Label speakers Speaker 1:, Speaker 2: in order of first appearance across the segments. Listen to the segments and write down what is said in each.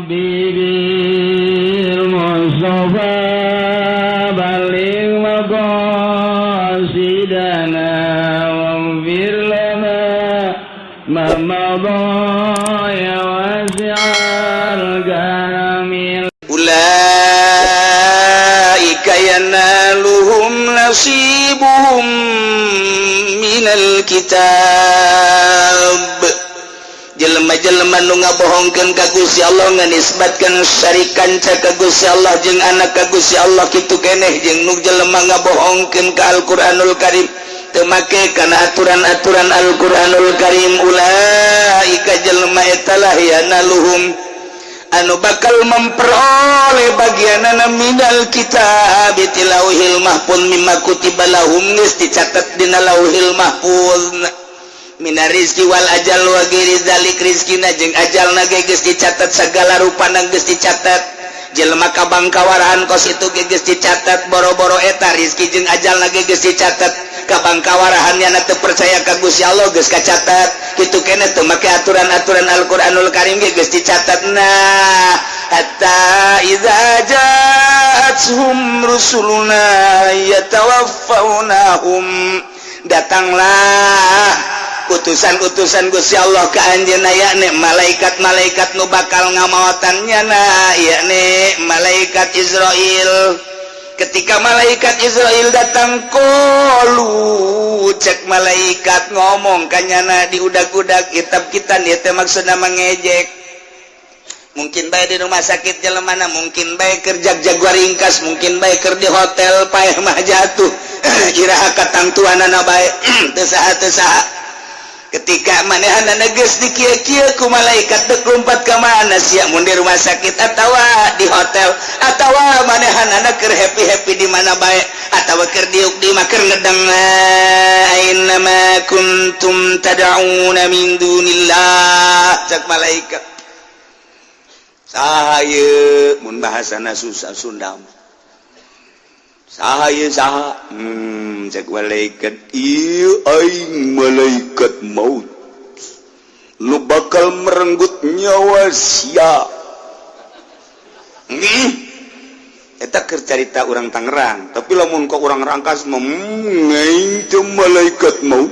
Speaker 1: حبيبي المصطفى بلغ مقاصدنا واغفر لنا ما مضى يا واسع الكرم.
Speaker 2: أولئك ينالهم نصيبهم من الكتاب. Jelema-jelema nu ngabohongkeun ka Gusti Allah, nganisbatkeun syarik kanca ka Gusti Allah jeung anak ka Gusti Allah, kitu keneh jeung nu jelema ngabohongkeun ka Al-Qur'anul Karim, teu make kana aturan-aturan Al-Qur'anul Karim, ulaika jelema eta lah yanaluhum anu bakal memperoleh bagianana minal kitab ti lauhil mahfuz, mimma kutiba lahum, geus dicatat dina lauhil mahfuz, mina rizki wal ajal wa ghairi dzalik. Rizkina jeung ajalna ge geus dicatat, segala rupana geus dicatat. Jelema kabangkawarahan kos itu ge geus dicatat. Boro-boro eta, rizki jeung ajalna ge geus dicatat. Kabangkawarahan nyana teu percaya ka Gusti Allah geus kacatat. Kitu keneh teu make aturan-aturan Al-Qur'anul Karim ge geus dicatat. Nah, hatta idza ja'atuhum rusuluna yatawaffawnahum, datanglah utusan-utusan Gusti Allah ke anjeunna, yakni malaikat-malaikat nu bakal ngamaotan nyana, yakni malaikat Izrail. Ketika malaikat Izrail datang, qalu, cek malaikat ngomong kanyana di udag-udag kitab kita. Ieu teh maksudna mengejek. Mungkin bae di rumah sakit jelemana, mungkin bae keur jag-jaguar ringkas, mungkin bae keur di hotel, paeh mah jatuh, iraha katangtuanana bae, teu saha teu saha. Ketika manehanana geus dikieu-kieu ku malaikat, dek lompat ka mana sia? Mun di rumah sakit atawa di hotel atawa manehanana keur happy-happy di mana bae atawa keur diuk di mah keur ngedeng, aina ma kuntum tad'una min dunillah, cek malaikat, saha ieu? Mun bahasana susah Sunda mah, saha ieu, saha? Cek malaikat, ieu aing malaikat maut lu bakal merenggut nyawa sia. Nih, eta keur carita urang Tangerang, tapi lamun kok urang Rangkas mah, aing teh malaikat maut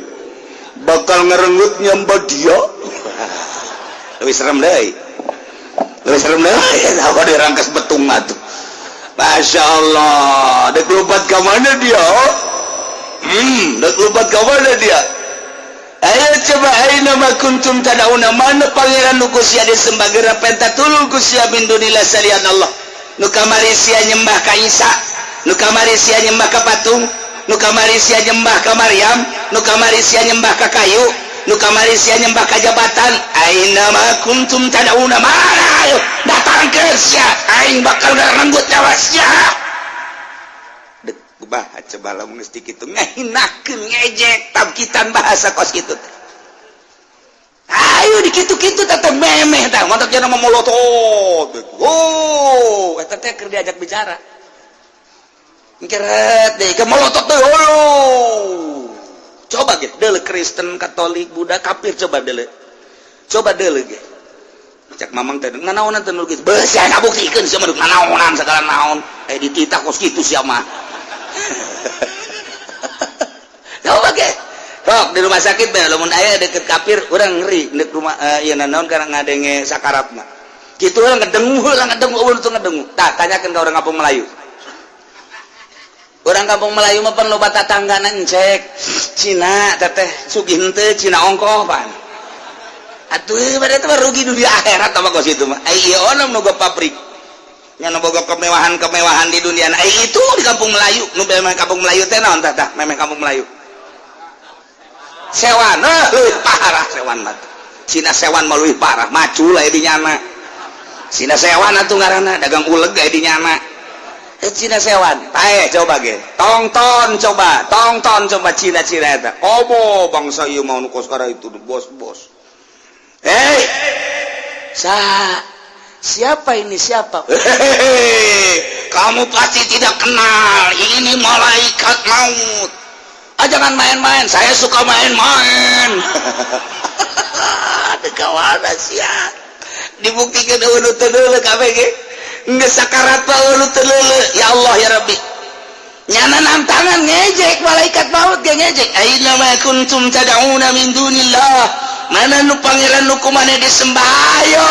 Speaker 2: bakal ngerenggut nyamba dia." Lebih serem deui, lebih serem deui. Apa di Rangkas Betung atuh? Masya Allah, dek lompat ke mana dia? Dek lompat ke mana dia? Ayo coba, aina ma kuntum tad'una, mana pangeran nu ku sia disembah? Geura penta tulung ku sia, min dunillah, salian Allah. Nu kamari sia nyembah ka Isa, nu kamari sia nyembah ka patung, nu kamari sia nyembah ka Maryam, nu kamari sia nyembah ka kayu, nu kamari sia nyembah ka jabatan, aina ma kuntum tad'una, mana? Ayo datang ke sia, aing bakal ngarenggut nyawa sia. Dek bah coba lamun geus kitu ngahinakeun, ngejek, tabkitan bahasa kos kitu teh. Ayo dikitu-kitu tetep memeh tah, mantak jana molotot. Oh, eta teh keur diajak bicara. Keret deh, ke molotot teh. Oh. Coba ge, deuleu Kristen, Katolik, Buddha, kafir, coba deuleu. Coba deuleu ge. Cek mamang teh nganaonan teh nu geus. Beuh sia ngabuktikeun sia mah nganaonan segala naon. Eh, dititah kos kitu sia mah. Coba ge. Sok di rumah sakit bae lamun aya deket kafir, urang ngeri dek rumah ieu naon karena ngadenge sakaratna. Kitu urang ngedengu heula, ngedengu eueuh teu ngedengu. Tah, tanyakeun ka urang kampung Melayu. Orang kampung Melayu mah pan loba tatanggana encek. Cina teteh sugih henteu, Cina ongkoh pan. Atuh pada itu rugi dunia akhirat apa kos itu mah. Ai ieu ono nu pabrik. Nya nu boga kemewahan-kemewahan di dunia. Ai itu di kampung Melayu, nu memang kampung Melayu teh naon tah tah memang kampung Melayu. Sewan, eh, leuwih parah sewan mah. Cina sewan mah leuwih parah, macul aya di nyana. Cina sewan atuh ngaranna dagang uleg aya di nyana. Eh, Cina sewan, pae coba ge. Tongton coba, tongton coba Cina-Cina eta. Obo bangsa ieu mah nu kos itu bos-bos. Eh, sa siapa ini, siapa? Hehehe, kamu pasti tidak kenal. Ini malaikat maut. Ah, jangan main-main. Saya suka main-main. Ada kawan sia. Dibuktikan euweuh nu teu neuleuh kabeh ge. Geus sakarat mah euweuh nu teu neuleuh. Ya Allah, ya Rabbi. Nyana tantangan, ngejek, malaikat maut ge ngejek. Aina ma kuntum tad'una min dunillah? Mana nu pangeran nu ku maneh disembah? Ayo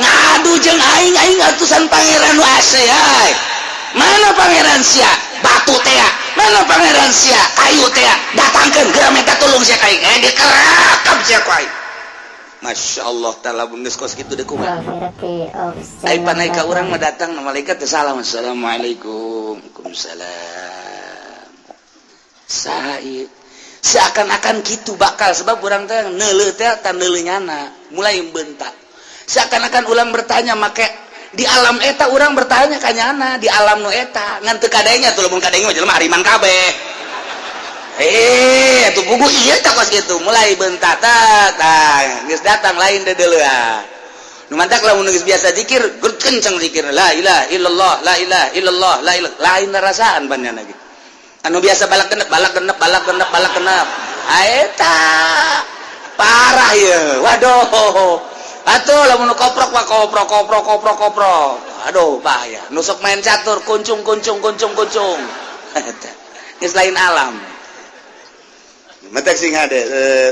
Speaker 2: ngadu jeung aing, aing atusan pangeran nu asli. Ay, mana pangeran sia? Batu tea. Mana pangeran sia? Kayu tea. Datangkeun geura, minta tolong sia ka aing. Eh, dikerakap sia ku aing. Masya Allah ta'ala, geus kos kitu deh, kumaha? Ai panai ka urang mah datang na malaikat teh salam, "Assalamualaikum." "Waalaikumsalam." Said seakan-akan gitu bakal, sebab urang teh neuleuh teh tan neuleuh nyana mulai bentak, seakan-akan ulang bertanya make di alam eta, urang bertanya ka nyana di alam nu eta, ngan teu kadenya tuh. Lamun kadenge mah jelema hariman kabeh. Eh, tuh buku iya tak kos gitu mulai bentak tah, geus datang lain deuleuhan nu mantak. Lamun geus biasa zikir, kenceng zikir, la ilaha illallah, la ilaha illallah, la ilaha, lain rasaan banyak lagi. Anu biasa balak genep, balak genep, balak genep, balak genep, eta parah ya. Waduh atuh, lamun nu koprok mah koprok, koprok, koprok, koprok, aduh bahaya. Nusuk main catur, kuncung, kuncung, kuncung, kuncung, eta geus lain alam. Matak sing hade,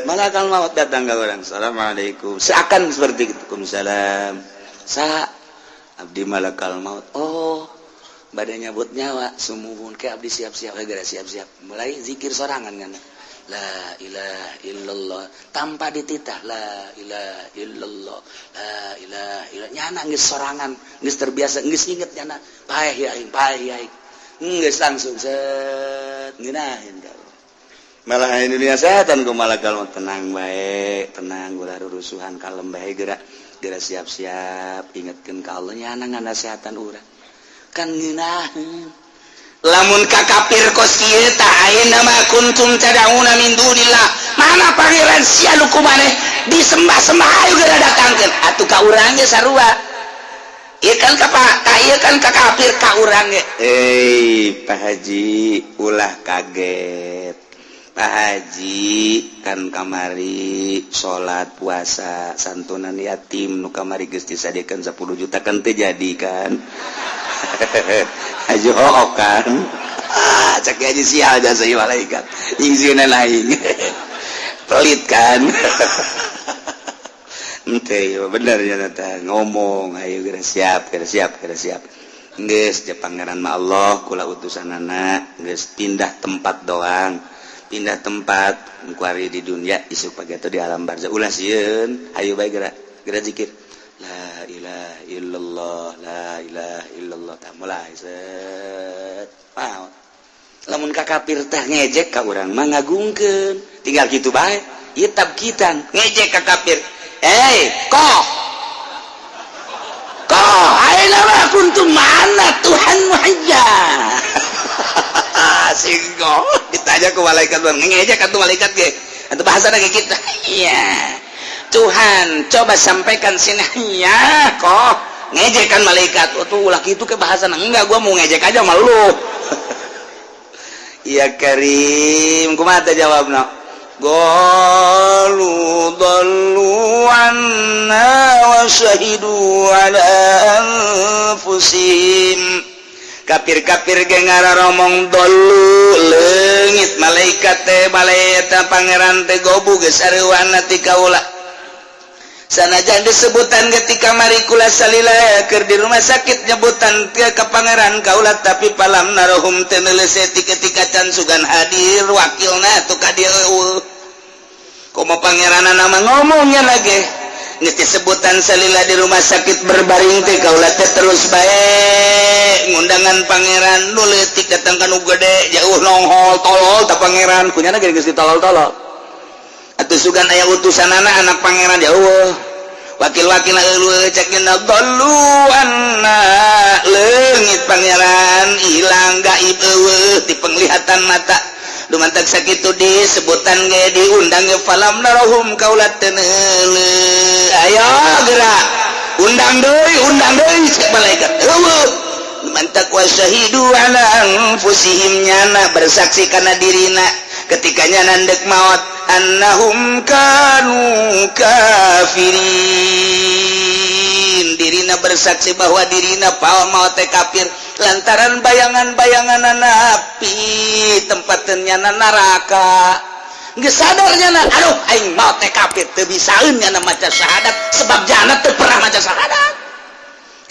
Speaker 2: malakal maut datang ke orang, "Assalamualaikum." Seakan seperti itu. "Waalaikumsalam." "Sa abdi malakal maut." "Oh, badan nyabut nyawa." "Sumuhun." Ke abdi siap-siap, geura siap-siap. Mulai zikir sorangan kan. La ilaha illallah tanpa dititah, la ilaha illallah, la ilaha illallah. Nyana geus sorangan, geus terbiasa, geus inget nyana. Paeh ya aing, paeh ya aing. Geus langsung set ngeunaheun ka. Malah ini dunia setan ku malakal maut, "Tenang baik, tenang, ulah rusuhan, kalem bae, geura geura siap-siap, ingetkeun ka Allah." Nyana nganasehatan urang kan ngeunaheun. Lamun ka kafir kos kieu tah, aina ma kuntum tad'una min dunillah? Mana pangeran sia nu ku maneh disembah-sembah? Ayo geura datangkeun atuh. Ka urang ge sarua. Ieu kan ka ka ieu kan ka kafir, ka urang ge, "Eh, Pak Haji, ulah kaget. Pak Haji kan kamari salat, puasa, santunan yatim nu kamari geus disadiakeun 10 juta kan teu jadi kan? Haji hook kan?" Ah, cek haji sial jasa ieu malaikat. Ingsieunan aing. Pelit kan? Ente bener ya teh ngomong, ayo geura siap, geura siap, geura siap. Geus je pangeran mah Allah, kula utusanana, geus pindah tempat doang. Pindah tempat kuari di dunia, isuk pagi atau di alam barzah. Ulah sieun, ayo bae geura geura zikir. La ilaha illallah, la ilaha illallah. Tah mulai set. Maot. Lamun ka kafir teh ngejek, ka urang mah ngagungkeun. Tinggal kitu bae. Ieu tabkitan ngejek ka kafir. Eh, kok kok aina ma kuntum, mana Tuhanmu aja? Singgo ditanya ke malaikat, bang ngejek atuh malaikat ge atau bahasa lagi kita. Iya, Tuhan coba sampaikan sini ya. Kok ngejek kan malaikat? Oh, tuh ulah gitu ke bahasa. Enggak, gua mau ngejek aja malu. Iya Karim, kumaha teh jawabna? Qalu dhallu anna wa syahidu ala anfusihim. Kafir-kafir ge ngararomong, dhallu, leungit malaikat teh, malaikat pangeran teh gobu geus sareuwana ti kaula. Sanajan disebutan ketika mari kula salila keur di rumah sakit, nyebutan ke pangeran kaula, tapi falam narohum, teu ketika can sugan hadir wakilna tuh ka dieu eueuh. Komo pangeran nama ngomongnya lagi geus disebutan salila di rumah sakit berbaring teh, kaula teh terus bae ngundangan pangeran. Nu leutik datang ka nu gede, jauh nonghol tolol ta pangeran kunyana geus ditolol-tolol atuh. Sugan aya utusan anak anak pangeran jauh, wakil-wakil cek dhallu anna, leungit pangeran, hilang, gaib, eueuh di penglihatan mata. Dumantak sakitu disebutan ge, diundang ge, falam narohum, kaula teu. Ayo gerak, undang deui, undang deui, cek malaikat eueuh. Dumantak wa syahidu ala anfusihim, nyana bersaksi kana dirina ketika nyana ndek maot. Annahum kanu kafirin, dirina bersaksi bahwa dirina pawa maot teh kafir lantaran bayangan-bayangan api tempatnya neraka. Geus sadar nyana, aduh, aing maot teh kafir, teu bisaeun nyana maca syahadat sebab jana teu pernah maca syahadat.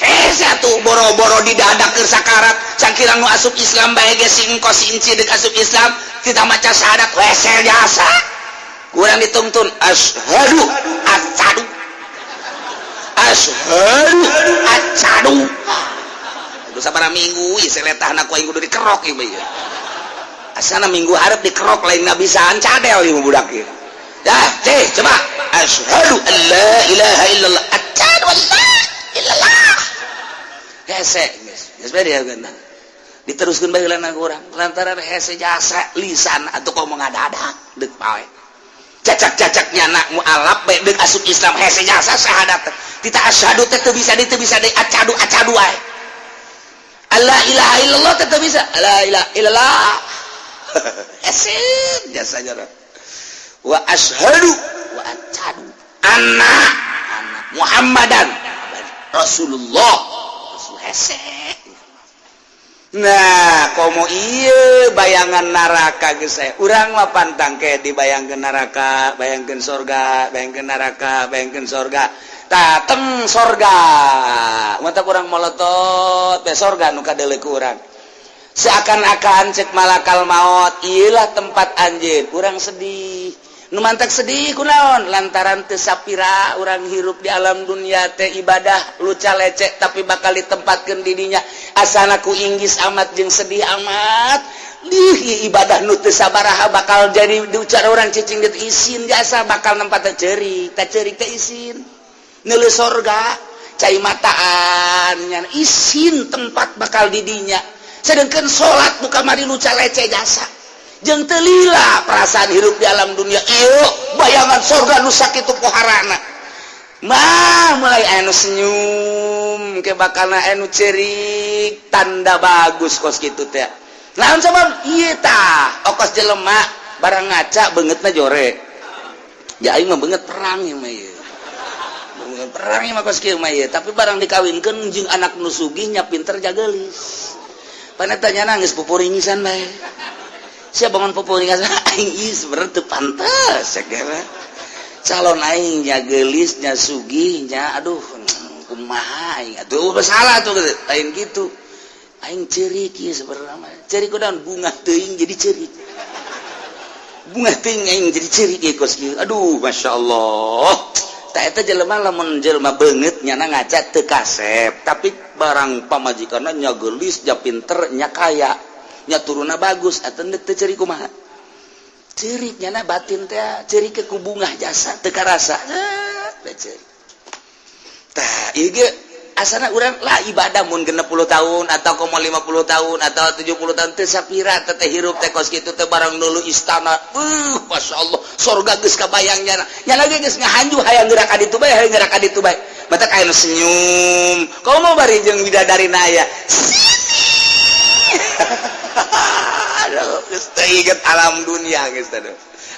Speaker 2: Hese atuh, boro-boro di dada keur sakarat, cangkirang nu asup Islam bae ge si engkos, si inci deuk asup Islam tidak maca syahadat, hese jasa. Kurang dituntun asyhadu acadu, asyhadu acadu. Aduh, sabaraha minggu ieu seletahna ku aing kudu dikerok ieu mah ieu. Asana minggu hareup dikerok, lain ngabisaan cadel ieu budak ieu. Dah, ceh, coba asyhadu an la ilaha illallah, asyhadu an la illallah. Hese geus geus bae dia geuna. Diteruskeun bae heula ku urang lantaran hese jasa lisan atuh komo ngadadak deuk pae. Cacak-cacak nyana mualaf bae deuk asup Islam, hese jasa syahadat. Tita asyhadu teh teu bisa, teu bisa deui, acadu acadu wae. La ilaha illallah teh teu bisa. La ilaha illallah. Hese jasa jara. Wa asyhadu wa acadu anna anna Muhammadan Rasulullah. Rasul hese. Nah, komo ieu bayangan neraka geus aya. Urang mah pantang ke dibayangkeun neraka, bayangkeun sorga, bayangkeun neraka, bayangkeun sorga. Tah, teng sorga. Mata kurang molotot be sorga nu kadeuleu ku urang. Seakan-akan cek malakal maut, iyalah tempat anjeun. Urang sedih. Nu mantak sedih kunaon? Lantaran teu sapira urang hirup di alam dunia teh ibadah luca lecek tapi bakal ditempatkeun di dinya. Asana ku inggis amat jeung sedih amat. Dih, ibadah nu teu sabaraha bakal jadi diucar orang cicing dit isin jasa bakal nempat teh ceurik, teh ceurik teh isin. Neuleuh sorga, cai mataan nya isin tempat bakal di dinya. Sedangkan salat nu kamari luca lecek jasa. Jeung teu lila perasaan hirup di alam dunia, ieu bayangan sorga nu sakitu poharana mah mulai anu senyum ke bakalna anu cerik, tanda bagus kos kitu teh. Naon sabab ieu tah okos jelema barang ngaca beungeutna jore ya, aing mah beungeut perang ieu mah, ieu beungeut perang ieu mah kos kieu mah ieu, tapi barang dikawinkeun jeung anak nu sugih nya pinter jageulis, paneta nya nangis pupuringisan bae. Siapa bangun pupuringisan aing ieu sebenarnya teu pantes ya, calon aing nya geulis nya sugih nya, aduh, kumaha aing atuh, salah tuh lain gitu. Aing ceurik ieu sebenarnya mah, ceurik kunaon? Bunga teuing jadi ceurik, bunga teuing aing jadi ceurik ieu kos kieu. Aduh, masya Allah. Tah, eta jelema lamun jelema beungeut nyana ngaca teu kasep, tapi barang pamajikanna nya geulis nya pinter nya kaya nya turunna bagus atuh teu ceurik kumaha? Ceurik nyana batin teh, ceurik ke ku bungah jasa teu karasa teh ceurik. Tah, ieu ge asana urang lah ibadah mun 60 tahun atau komo 50 tahun atau 70 tahun teu sapira teh hirup teh kos kitu teh, barang dulu istana, masya Allah, sorga geus kabayang nyana, nyana ge geus ngahanju hayang gerak ka ditu bae, hayang gerak ka ditu bae. Matak aya nu senyum komo bari jeung bidadari aya sini. Aduh, geus teu inget alam dunia geus teh.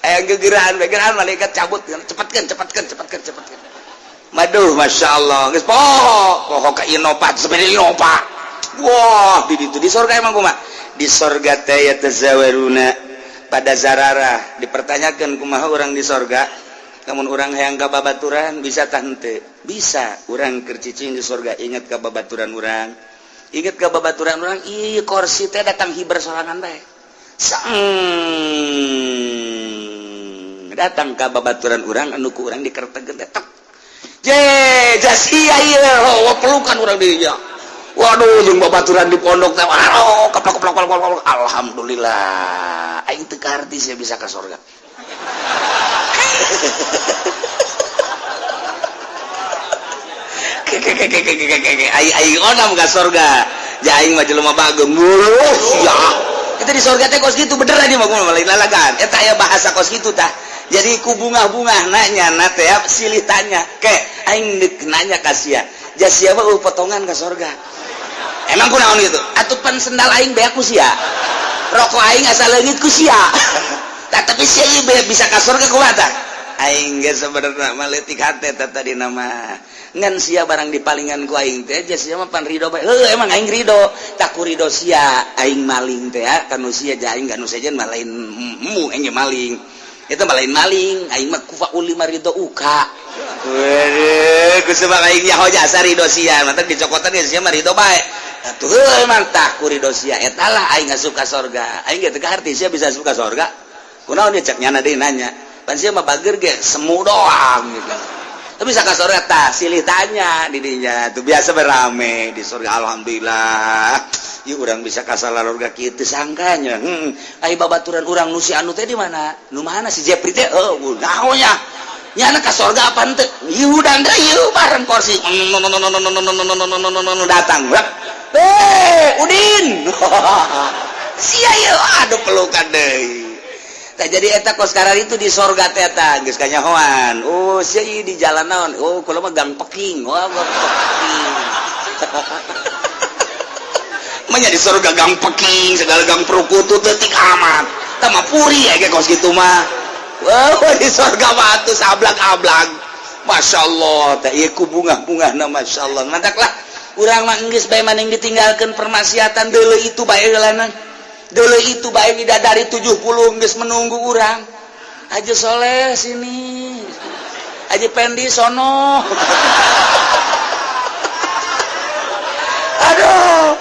Speaker 2: Aya gegerahan gegerahan malaikat cabut, cepatkeun, cepatkeun, cepatkeun, cepatkeun. Maduh, masya Allah, geus poho poho ka Innova, sepeda Innova. Wah, di ditu di sorga emang kumaha? Di sorga teh yatazawaruna pada zararah, dipertanyakan kumaha orang di sorga. Namun orang hayang ka babaturan bisa tah henteu? Bisa. Urang keur cicing di sorga inget ka babaturan urang, inget ka babaturan urang, ih, kursi teh datang hiber sorangan bae. Sang datang ka babaturan urang anu ku urang dikertekeun teh tek. Je, jasia ieu oh, pelukan urang dirinya. Waduh, jeung babaturan di pondok teh, waduh, keplok keplok keplok keplok. Alhamdulillah, aing teu kaharti sia bisa ka sorga. Aing onam ka sorga. Ja aing mah jelema bageng. Sia. Kita di sorga teh kos kitu bener aja mah, gua lain lalagan. Eta aya bahasa kos kitu tah. Jadi ku bunga-bunga nanya na teh silih tanya. Ke aing deuk nanya ka sia. Ja sia mah potongan ka sorga. Emang kunaon gitu? Atuh pan sendal aing beak ku sia. Rokok aing asa leungit ku sia. Tak Tapi sia ieu bisa ka surga kumaha tah? Aing ge sebenarnya mah leutik hate teh tadi nama. Ngan sia barang dipalingan ku aing teh aja sia mah pan ridho bae. Heuh, emang aing ridho. Tak ku ridho sia aing maling teh ya, kanu sia ja aing kanu sejen mah lain mu aing ge maling. Itu mah lain maling, aing mah kufa uli mah ridho uka. Wede, ku sebab aing nyaho jasa ridho sia, mantap dicokotan ge sia mah ridho bae. Atuh heuh emang tah ku ridho sia eta lah aing asup ka sorga. Aing ge teu kaharti sia bisa asup ka sorga. Kunaon dia cek nyana deui nanya. Pan sia mah bager ge semu doang gitu. Tapi bisa ka sorga tah silih tanya di dinya. Tuh biasa berame di surga, alhamdulillah. Ieu urang bisa ka salarurga kieu teu sangkanya. Ai babaturan urang nu si anu teh di mana? Nu mana si Jepri teh? Oh, naon nya? Nyana ka sorga apa henteu? Ieu udah teh ieu bareng kursi datang. Eh, Udin. Sia ieu aduh pelukan deui. Tah jadi eta kos sekarang itu di sorga teh eta geus kanyahoan. Oh, sia ieu di jalan naon? Oh, kula mah Gang Peking. Oh, Gang Peking. Manya di surga Gang Peking, segala gang perkutu detik amat. Tah mah puri ya kos kitu mah. Wah, di surga mah atuh sablag-ablag. Masya Allah, teh ieu ku bungah-bungahna Masya Allah. Mantak lah, urang mah geus bae maning ditinggalkeun permaksiatan deuleu itu bae heulana. Deuleu itu bae bidadari 70 geus menunggu urang. Haji Soleh sini. Haji Pendi sono. Aduh,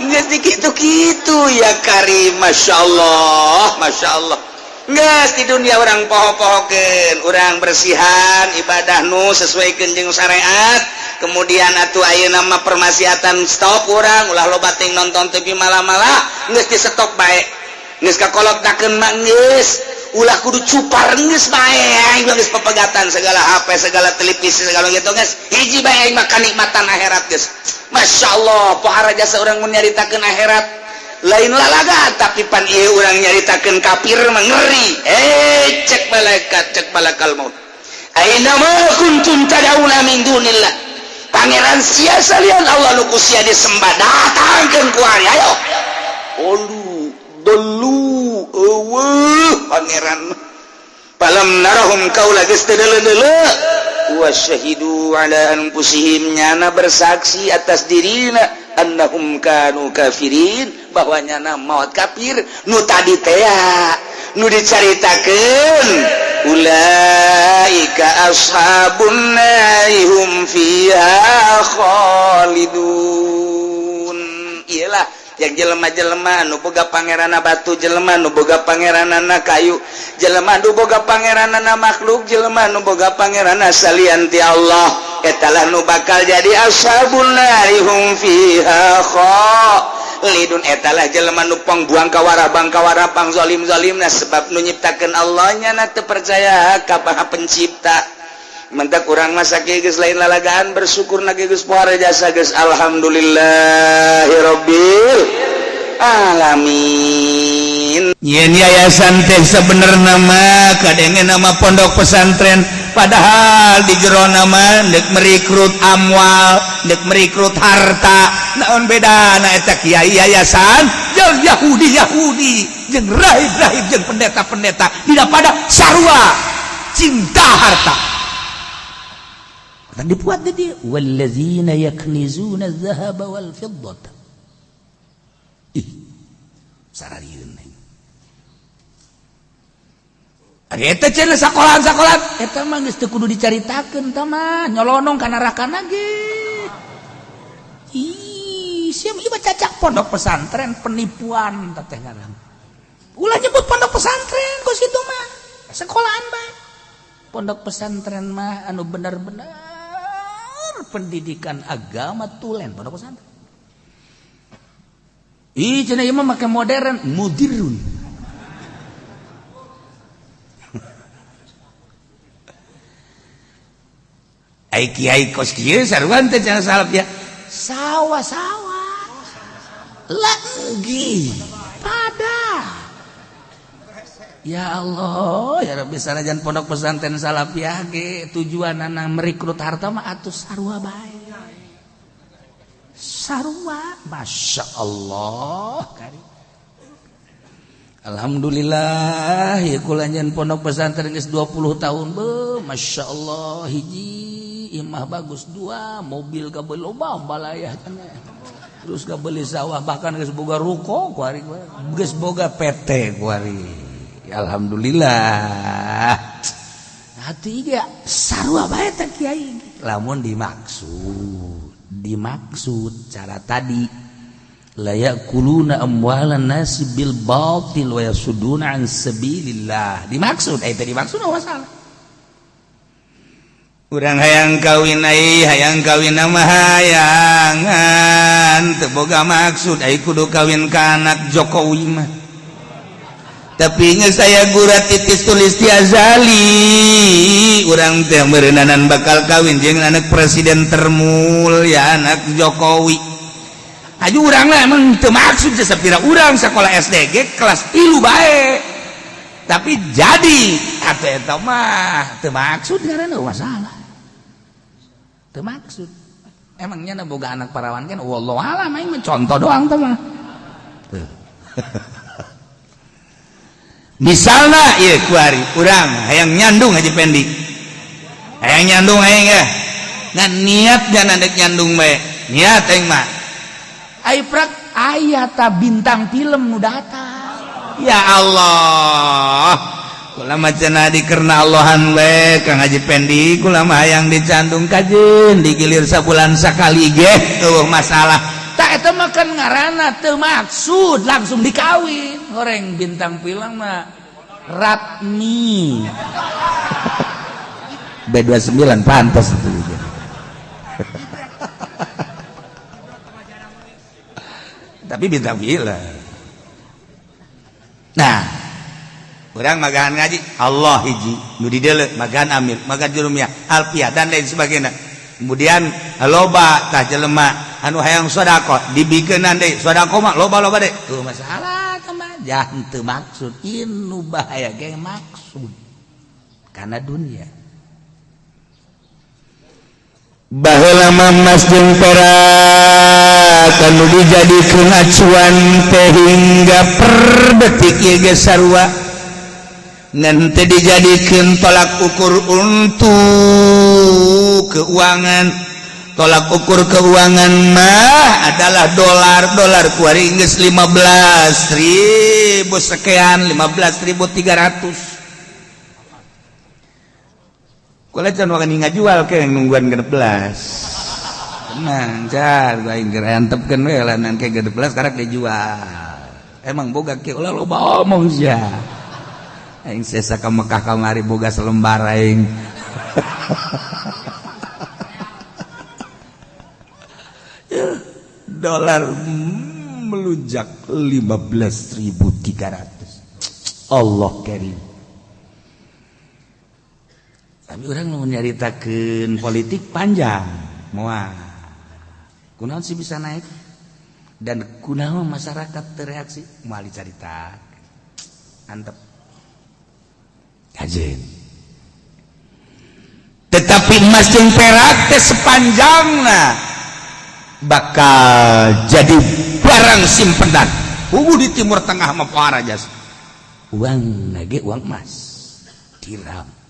Speaker 2: geus dikitu-kitu ya Karim, Masya Allah, Masya Allah. Geus di dunia orang poho-pohokeun, urang bersihan ibadah nu sesuaikeun jeung syariat. Kemudian atuh ayeuna mah permaksiatan stop urang, ulah loba ting nonton TV malah-malah, geus di stop bae. Geus kakolot-dakeun mah geus, ulah kudu cupar geus bae aing mah geus pepegatan segala HP, segala televisi, segala gitu geus. Hiji bae aing mah kanikmatan akhirat geus. Masya Allah, pohara jasa urang mun nyaritakeun akhirat lain lalaga, tapi pan ieu urang nyaritakeun kafir mah ngeri. Eh, cek malaikat, cek malakal maut. Aina ma kuntum tad'una min dunillah. Pangeran sia salian Allah nu ku sia disembah datangkeun ku ari ayo. Olu dolu eueuh pangeran. Falam narahum kaula geus teu deuleu-deuleu. Wa syahidu ala anfusihim nyana bersaksi atas dirina annahum kanu kafirin bahwa nyana maut kafir nu tadi teh nu dicaritakeun ulaika ashabun nari hum fiha khalidun. Iyalah yang jelema-jelema nu boga pangeranna batu, jelema nu boga pangeranana kayu, jelema nu boga pangeranana makhluk, jelema nu boga pangeranna salian ti Allah, eta lah nu bakal jadi ashabun nari hum fiha khalidun. Eta lah jelema nu pangbuang kawara bang kawara pang zalim-zalimna sebab nu nyiptakeun Allah nya teu percaya ka Maha Pencipta. Mentak urang masa geus lain lalagaan bersyukur na geus pohara jasa geus alhamdulillahirabbil alamin. Yen yayasan teh sebenarnya mah kadenge nama pondok pesantren, padahal di jero nama dek merekrut amwal, dek merekrut harta. Naon bedana eta kiai yayasan jeung Yahudi Yahudi jeung rahib-rahib jeung pendeta-pendeta? Tidak pada sarua cinta harta. Dan dibuat jadi wallazina yaknizuna dzahaba wal fiddata. Ih, sararieun. Ari eta cenah sakolaan-sakolaan eta mah geus teu kudu dicaritakeun tah mah nyolonong ka nerakana ge. Ih, sia ieu mah cacak pondok pesantren penipuan teh ngaran. Ulah nyebut pondok pesantren kos kitu mah. Sekolahan bae. Pondok pesantren mah anu bener-bener pendidikan agama tulen pondok pesantren. Ih, cenah ieu mah make modern, mudirun. Ai kiai kos kieu sarua teh cenah salaf ya. Sawa-sawa. Lagi pada. Ya Allah, ya Rabbi, sanajan pondok pesantren salafiyah ge tujuanana merekrut harta mah atuh sarua bae. Sarua, Masya Allah. Alhamdulillah ya kulanjan pondok pesantren geus 20 tahun be, Masya Allah hiji imah bagus, dua mobil kabel loba balayah cenah. Terus kabeli sawah bahkan geus boga ruko kuari geus boga PT kuari. Alhamdulillah. Hati ge sarua bae teh kiai. Lamun dimaksud cara tadi la ya'kuluna amwalan nasi bil batil wa yasudduna an sabilillah. Dimaksud eta dimaksud masalah.
Speaker 1: Urang hayang kawin ai hayang kawin mah hayangan teu boga maksud ai kudu kawin ka anak Jokowi mah. Tapi geus aya gurat titis tulis ti azali urang teh meureunana bakal kawin jeung anak presiden termulia anak Jokowi. Aju urang lah emang teu maksud sapira urang sekolah SDG kelas 3 bae. Tapi jadi atuh eta mah teu maksud ngaranna masalah. Teu maksud. Emangnya na boga anak parawan kan wallahu alam aing mah contoh doang teh mah. Tuh. Misalna ieu kuari urang hayang nyandung Haji Pendi. Hayang nyandung aing ya. Ngan niat dan andek nyandung bae. Niat aing mah.
Speaker 2: Ai prak aya ta bintang film nu datang.
Speaker 1: Ya Allah. Kula mah cenah dikerna Allahan we Kang Haji Pendi kula mah hayang dicandung kajeun digilir sabulan sakali ge eueuh masalah.
Speaker 2: Tak eta mah kan ngaranna teu maksud langsung dikawin. Horeng bintang film mah Ratmi.
Speaker 1: B29 pantas itu. Tapi bintang film. Nah, orang magahan ngaji Allah hiji nu dideuleu magahan Amir, magahan Jurumiyah, Alfiah dan lain sebagainya. Kemudian loba tah jelema anu hayang sedekah dibikeunan deui sedekah mah loba-loba deui.
Speaker 2: Tuh masalah tah mah jangan teu maksud inu bahaya ge maksud karena dunia.
Speaker 1: Baheula mah emas jeung perak anu dijadikeun acuan teh hingga per detik ieu geus sarua ngan teu dijadikeun tolak ukur untuk keuangan. Tolak ukur keuangan mah adalah dolar. Dolar kuari geus 15.000 sekian, 15.300. Kula can wani ngajual ke nungguan 16. Tenang, car aing keur antepkeun we lah ke 16 karek dijual. Emang boga kieu ulah loba omong sia. Aing sesa ka Mekah kamari boga selembar aing. Dolar melunjak 15.300. Allah karim.
Speaker 2: Tapi orang mau nyaritakeun politik panjang. Moal. Kunaon sih bisa naik? Dan kunaon masyarakat tereaksi? Moal dicarita. Antep. Kajen.
Speaker 1: Tetapi emas jeung perak teh sepanjangna bakal jadi barang simpenan. Hubu di Timur Tengah mah parah jas.
Speaker 2: Uang lagi uang emas. Dirham.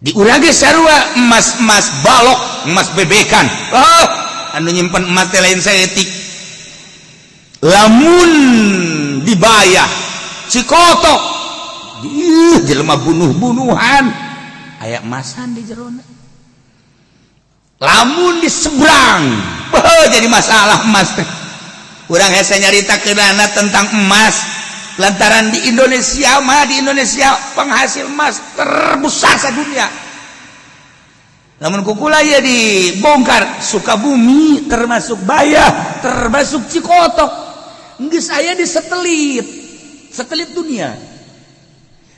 Speaker 1: Di urang ge sarua emas-emas balok, emas bebekan. Oh, anu nyimpen emas teh lain saeutik. Lamun dibayar Cikotok, ih jelema bunuh-bunuhan,
Speaker 2: aya emasan di jerona.
Speaker 1: Lamun di seberang, beuh jadi masalah emas teh. Urang hese nyaritakeunana tentang emas. Lantaran di Indonesia mah, di Indonesia penghasil emas terbesar sedunia. Namun kukula ya dibongkar Sukabumi termasuk Bayah, termasuk Cikotok.
Speaker 2: Geus aya di satelit, satelit dunia.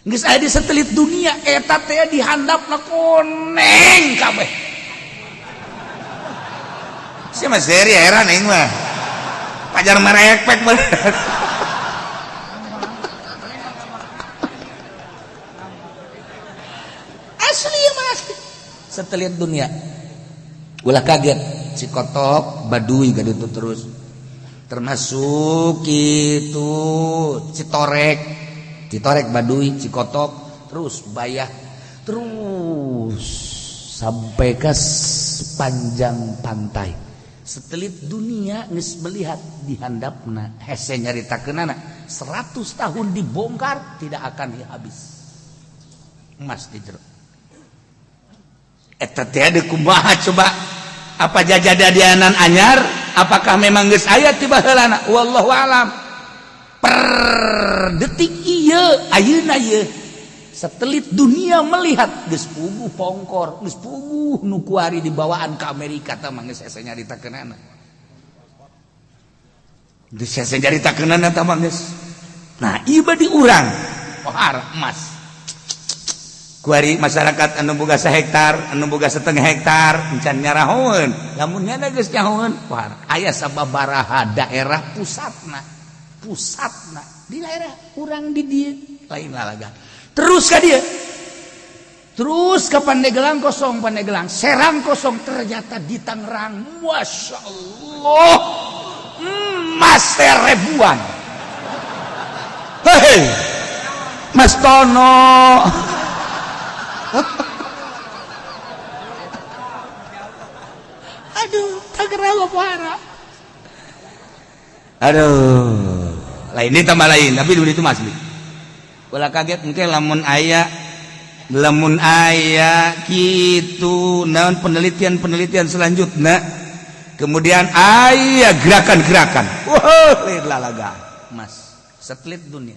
Speaker 2: Geus aya di satelit dunia eta teh dihandapna koneng kabeh.
Speaker 1: Sia mah seri heran aing mah. Pajar marekpek bener.
Speaker 2: Asli mah asli. Satelit dunia. Ulah kaget Cikotok Baduy gak itu terus.
Speaker 1: Termasuk itu Citorek, Citorek Baduy, Cikotok, terus Bayah, terus sampai ke sepanjang pantai. Satelit dunia geus melihat di handapna, hese nyaritakeunana, 100 tahun dibongkar tidak akan habis emas di jero. Eta teh ada kumaha coba? Apa jajadianan anyar? Apakah memang geus aya ti baheulana? Wallahu alam. Per detik ieu, ayeuna ieu, satelit dunia melihat geus puguh pongkor, geus puguh nu kuari dibawaan ke Amerika. Tah mah geus hese nyaritakeunana, geus hese nyaritakeunana tah mah geus. Nah, ieu di urang pohara emas. Kuari masyarakat anu boga sahektar, anu boga setengah hektar encan nyarahoeun. Lamun nyana geus nyahoeun, pohara aya sababaraha daerah pusatna, pusatna di daerah urang di dieu lain lalaga. Terus ka dieu, terus ke Pandeglang kosong, Pandeglang, Serang kosong, ternyata di Tangerang, masya Allah, emas ribuan. Hei, Mas Tono. Aduh, Tangerang apa? Aduh, lain ini tambah lain, tapi dulu itu masih. Ulah kaget engke lamun aya gitu naon penelitian-penelitian selanjutnya, kemudian aya gerakan-gerakan. Wah, lain lalaga. Mas, satelit dunia.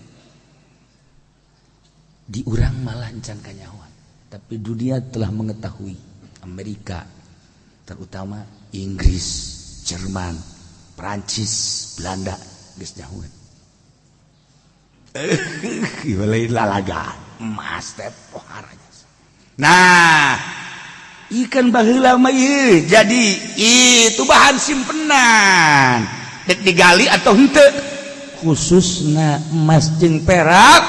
Speaker 1: Di urang malah encan kanyahoan, tapi dunia telah mengetahui. Amerika, terutama Inggris, Jerman, Prancis, Belanda geus nyahoeun. Lain lalaga emas teh poharanya. Nah, ikan baheula mah ieu jadi itu bahan simpenan, dek digali atau henteu, khususna emas jeung perak,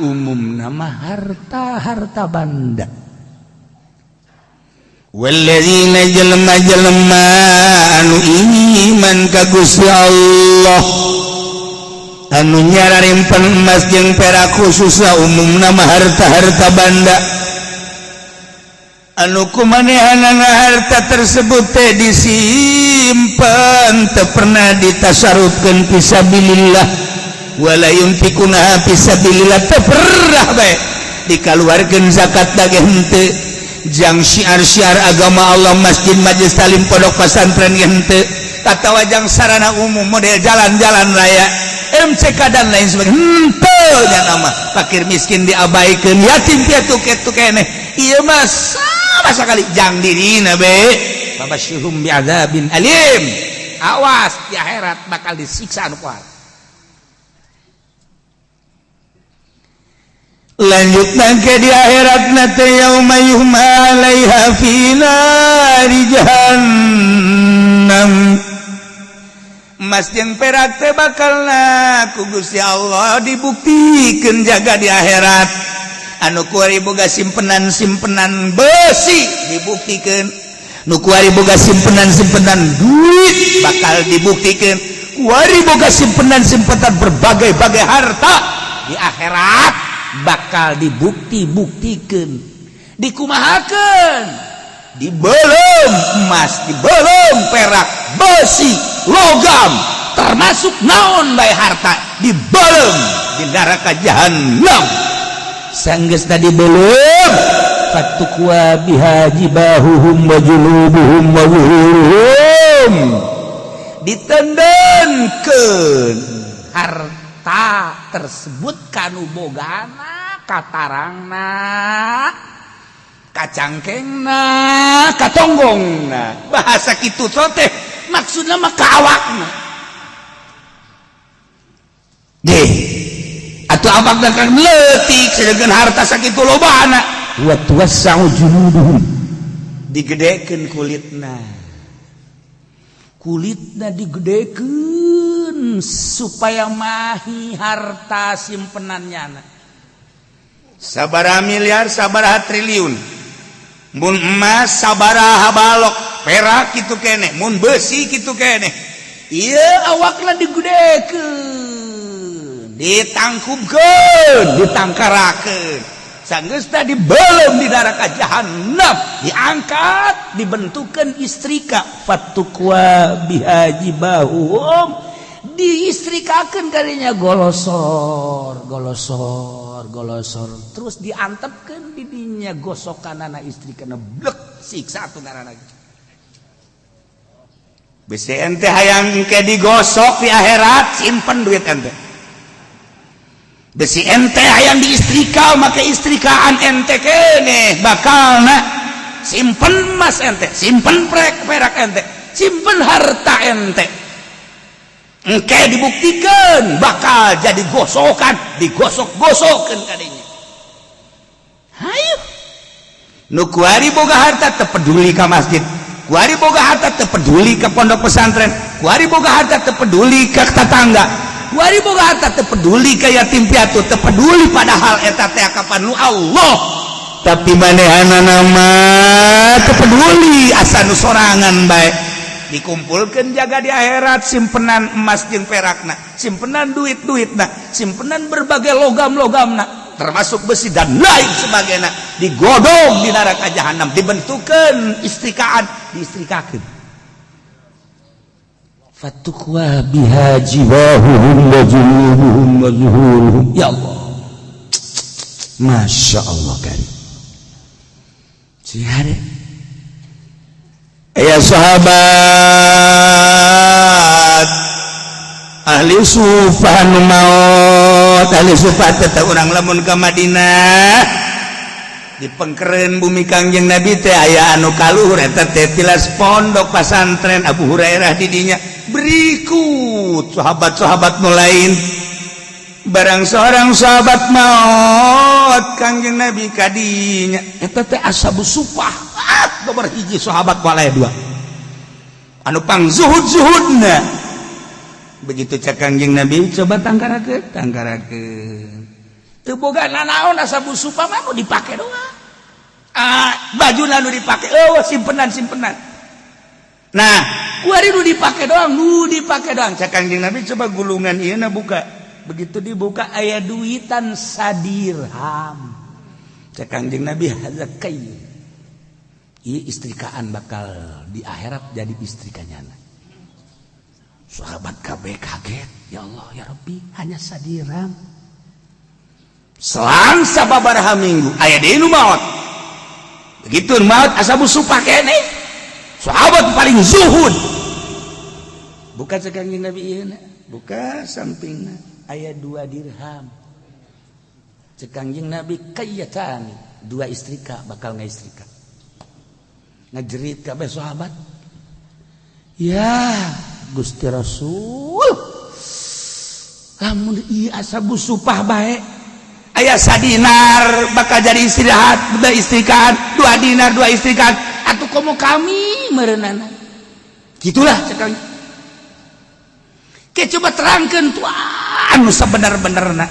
Speaker 1: umum nama harta-harta banda. Walladzina jelema-jelema anu iman ka Gusti Allah, anu nyararimpen emas jeung perak, khususna umum nama harta-harta banda, anu kumanehanana harta tersebut teh disimpan, teu pernah ditasarufkeun fisabilillah, wala yunfiquna fisabilillah, teu pernah bae dikaluarkeun zakat ge henteu, jang syiar-syiar agama Allah, masjid, majlis talim, pondok pesantren ge henteu, atawa jang sarana umum model jalan-jalan raya, MCK dan lain sebagainya henteu. Nya nama fakir miskin diabaikan, yatim piatu kitu keneh, ieu mah sama sekali jang dirina be. Fabasyirhum bi'adzabin alim, awas di akhirat bakal disiksa anu kuat. Lanjut ke di akhirat nate, yauma yuhma 'alaiha fi nari jahannam. Emas jeung perak teh bakal ku Gusti Allah dibuktikan jaga di akhirat. Anu kuari boga simpenan simpenan besi dibuktikan, nu kuari boga simpenan simpenan duit bakal dibuktikan, kuari boga simpenan simpenan berbagai-bagai harta di akhirat bakal dibukti-buktikan, dikumahakan, dibelum emas, dibelum perak, besi, logam, termasuk naon bae harta, dibelum di neraka jahannam. Sanggeus tadi belum, fatukwa biha jibahuhum wa junubuhum wa zuhuruhum, ditendenkeun harta tersebut kanu bogana, katarangna, kacangkengna, katonggongna. Bahasa kitu teh maksudna mah ka awakna deh atuh, awakna kan leutik, sedangkan harta sakitu lobana. Wa tuwassa'u junuduhum, digedekeun kulitna, kulitna digedekeun supaya mahi harta simpenannya. Sabaraha miliar, sabaraha triliun mun emas, sabaraha balok perak kitu keneh, mun besi kitu keneh. Iya, awakna digedekeun, ditangkupkeun, ditangkarakeun. Sanggeus tadi belum di neraka jahanam, diangkat, dibentukkan istrika, fatukwa biha jibahuhum, diistrikakeun kalinya, golosor golosor golosor, terus diantepkeun di dinya gosokanana istrikana, blek, siksa atuh ngaranna. Bisi ente hayang ke digosok di akhirat, simpen duit ente. Bisi ente hayang diistrika make istrikaan ente kene bakal na, simpen emas ente, simpen prek perak ente, simpen harta ente. Engke dibuktikan bakal jadi gosokan, digosok-gosokkan kadinya. Hayu, nu kuari boga harta teu peduli ka masjid, kuari boga harta teu peduli ke pondok pesantren, kuari boga harta teu peduli ke tetangga, kuari boga harta teu peduli ke yatim piatu, teu peduli, padahal eta teh kapan nu Allah. Tapi manehanana mah teu peduli, asa nu sorangan bae. Dikumpulkan, jaga di akhirat simpenan emas jeung perakna, simpenan duit-duitna, simpenan berbagai logam-logamna, termasuk besi dan lain sebagainya, digodong di neraka jahanam, dibentukkan istrikaan, diistrikakeun, fatukwa biha jibahuhum wa junubuhum wa zuhuruhum. Ya Allah, Masya Allah karim. Sihare ya sahabat ahli sufah nu maot, ahli sufah tetap urang lamun ke Madinah di pengkeren bumi Kangjeng Nabi teh aya anu kaluhur, eta teh tilas pondok pasantren Abu Hurairah didinya. Berikut sahabat-sahabat nu lain, barang seorang sahabat maut, Kangjeng Nabi kadinya, eta teh ashabu sufah. Ah, nomor hiji sahabat walaya dua anu pang zuhud zuhudna. Begitu cek Kangjeng Nabi, coba tangkarakeun, tangkarakeun, teu boga nanaon ashabu sufah mah, nu dipake doang. Ah, baju nu dipake, oh, simpenan simpenan. Nah, kuari nu dipake doang, nu dipake doang. Cek Kangjeng Nabi, coba gulungan ieu na buka. Begitu dibuka, aya duitan sadirham. Cek Kangjeng Nabi, hadza kai, ieu istrikaan, bakal di akhirat jadi istrikanya. Sahabat KB kaget, ya Allah, ya Rabbi, hanya sadirham. Selang sababaraha minggu aya deui nu maot. Begitu maot ashabu sufah kene, sahabat paling zuhud, buka, cek Kangjeng Nabi, ieu buka sampingna, aya 2 dirham. Cek Kangjeng Nabi, kayyatani, dua istrika, bakal ngaistrika. Ngajerit kabeh sahabat, ya Gusti Rasul, lamun ieu ashabu sufah bae aya sadinar bakal jadi istirahat, dua istrikaan, 2 dinar dua istrikaan, atau komo kami merenana gitulah. Cek ke, coba terangkan tuh anu sebenar-benarna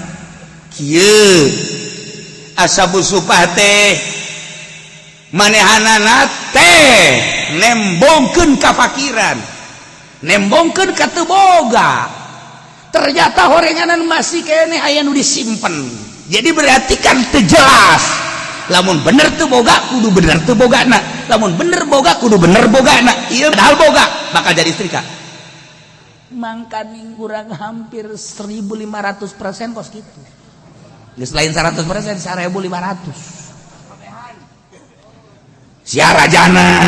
Speaker 1: kieu, ashabu sufah teh manehanana teh nembongkeun kafakiran, nembongkeun ka teu boga. Ternyata horenganan masih kene aya nu disimpen. Jadi berarti kan teu jelas. Lamun bener teu boga, kudu bener teu boga na, lamun bener boga, kudu bener boga na. Ieu padahal boga, bakal jadi istrika. Mangkaning kurang hampir 1500% kos gitu. Geus lain 100%, 1500 sia rajana.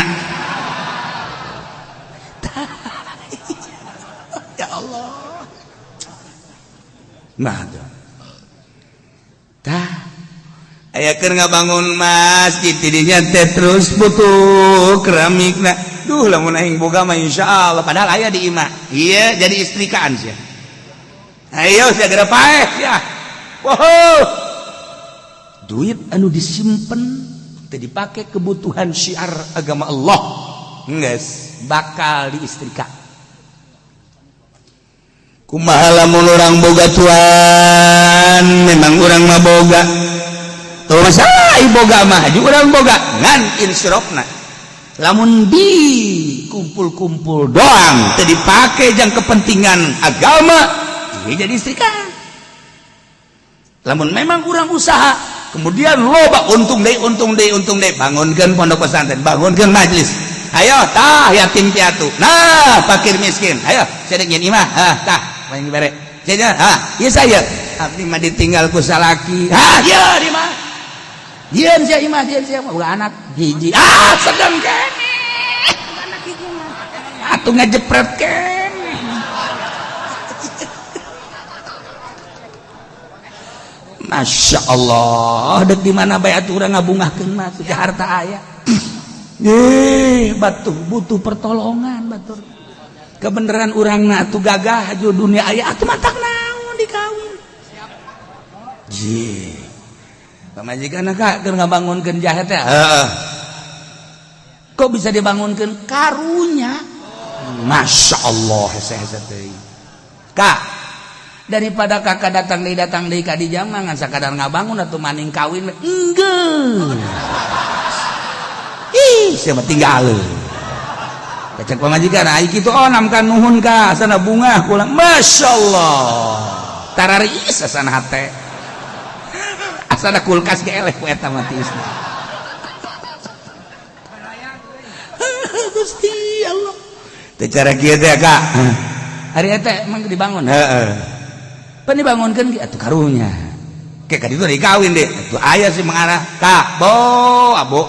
Speaker 1: Ya Allah. Nah, tah aya keur ngabangun masjid tidinya teh terus butuh keramikna. Duh, lamun aing boga mah insyaallah. Padahal aya di imah, iya, jadi istrikaan sia. Ayo sia geura paeh sia. Wow, duit anu disimpen teu dipake kebutuhan syiar agama Allah, geus bakal diistrika. Kumaha lamun urang boga, tuan? Memang urang mah boga. Tuh, masalah boga mah, haji urang boga ngan insirofna. Lamun di kumpul-kumpul doang teu dipake jang kepentingan agama, ya jadi istri kan. Lamun memang kurang usaha, kemudian loba untung deui, untung deui, untung deui, bangunkeun pondok pesantren, bangunkeun majelis. Ayo tah yatim piatu, nah fakir miskin, ayo saya nyen imah, ah tah paling dibere. Saya ah ieu saya abdi mah ditinggal ku salaki. Ah ieu di mah. Dieun sia imah, dieun sia boga anak hiji. Ah sedang keneh. Anak hiji mah. Atuh ngajepret keneh. Masya Allah, dek di mana bae atuh urang ngabungahkeun mah teu harta aya. Batuh butuh pertolongan batur. Kebenaran urang na atuh gagah aju dunia aya atuh matak naon dikawin. Ji. Pamajikan kak keur ngabangunkeun jahe teh. Heeh. Kok bisa dibangunkeun karunya? Masya Allah hese-hese teuing. Kak, daripada kakak datang deui ka di jama ngan sakadar ngabangun atuh maning kawin enggeus. Ih, sia mah tinggal. Kacak pamajikan, ai kitu onam kan nuhun ka sana bungah kula. Masyaallah. Tararis asana hate. Asana kulkas ge eleh ku eta mah tiisna. Gusti Allah. Teu cara kieu teh Kak. Hari eta emang dibangun. Heeh. Pan dibangunkeun ge atuh karunya. Ke ka ditu dikawin deh. Atuh aya sih mengarah ka bo abo.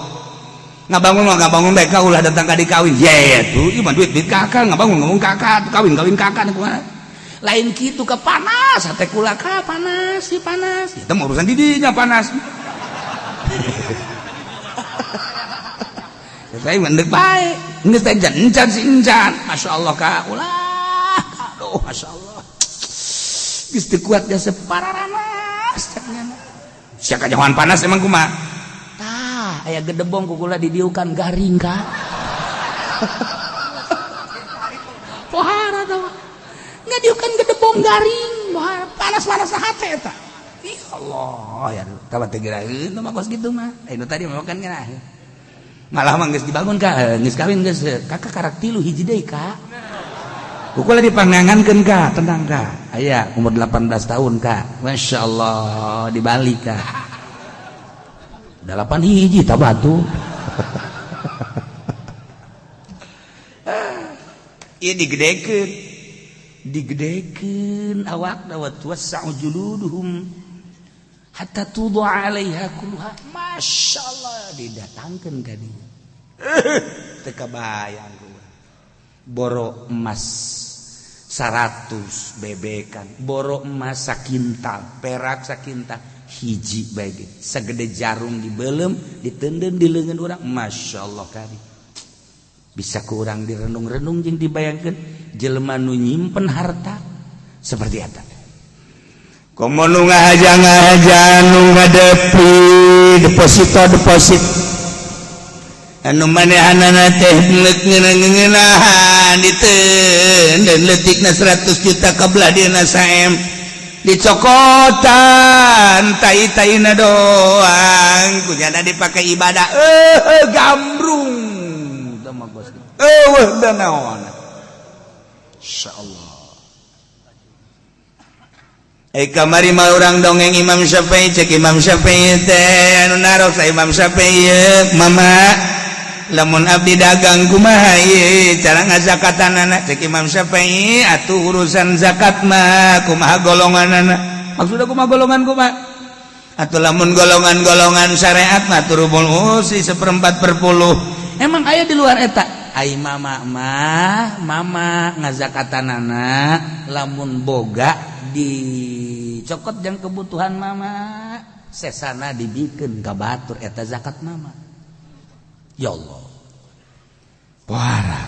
Speaker 1: Ngabangun mah ngabangun bae ka ulah datang ka dikawin. Ye tuh ieu mah duit-duit kakak ngabangun ngabangun kakak kawin-kawin kakak kumaha. Lain kitu ke panas hate kula ka panas si panas. Itu mah urusan didinya panas. Saya mendek bae. Geus teh encan si encan. Masyaallah ka ulah. Aduh masyaallah. Geus teu kuat jasa pararanas cek nya. Sia kajahoan panas emang kumaha? Tah, aya gedebong ku kula didiukan garing ka. Pohara tah. Ngadiukan gedebong garing, pohara panas-panas hate eta. Ih Allah, ya tah teh geuraheun mah kos kitu mah. Nu tadi mah kan geuraheun. Malah mah geus dibangun ka, geus kawin geus kakak karak tilu hiji deui ka. Kukula dipangangankeun ka, tenang ka. Aya umur 18 tahun ka. Masya Allah di Bali ka. 8 hiji tak batu. Ieu digedekeun. Digedekeun awakna wa tuwassa'u juluduhum hatta tudu'a 'alaiha kulluha. Masya Allah didatangkeun ka dieu. Teu kabayang ku. Boro emas 100 bebekan, boro emas sakintal, perak sakintal, hiji bae ge sagede jarum dibelem, diteundeun di leungeun urang. Masya Allah kari. Bisa ku urang direnung-renung jeung dibayangkeun jelema nu nyimpen harta seperti eta. Komo nu ngahaja-ngahaja nu ngadepi deposito deposit anu manehanana teh ngeuneuh-ngeunahan diteundeun leutikna 100 juta ka belah dieuna saem dicokotan tai-taina doang kunyana dipake ibadah gambrung teu mah bos eueuh da naon. Insyaallah. Kamari mah urang dongeng Imam Syafi'i, cek Imam Syafi'i teh anu naros Imam Syafi'i mama lamun abdi dagang kumaha ieu cara ngazakatanana, cek Imam Syafi'i atuh urusan zakat mah kumaha golonganana, maksudna kumaha golongan kumaha atuh lamun golongan-golongan syariat mah turubul usi 1/4 per 10 emang aya di luar eta. Ai mama mah mama ngazakatanana lamun boga dicokot jang kebutuhan mama, sesana dibikeun ka batur eta zakat mama. Ya Allah. Pohara.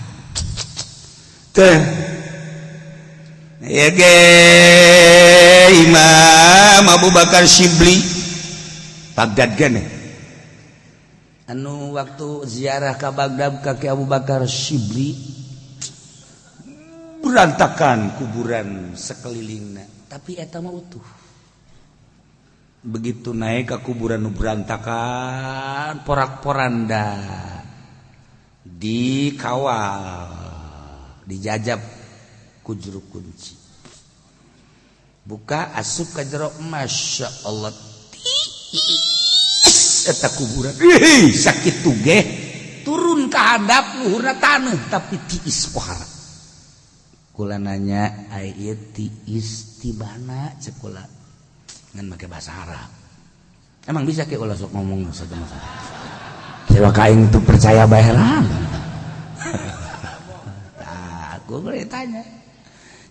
Speaker 1: Teh. Ya ge Imam Abu Bakar Syibli Baghdad gene. Anu waktu ziarah ka Baghdad ka Ki Abu Bakar Syibli berantakan kuburan sekelilingna, tapi eta mah utuh. Begitu naik ke kuburan nu berantakan porak-poranda Dikawal, dijajab ku juru kunci. Buka, asup ka jero, Masya Allah, tiis eta kuburan. Ih, sakitu ge turun ka handap luhurna taneuh, tapi tiis pohara. Kula nanya, "Ai ieu tiis ti mana?" Cek kula ngan make bahasa Arab. Emang bisa ke ulah sok ngomong satu masalah. Siapa kain itu percaya bae lah. Nah, aku boleh tanya.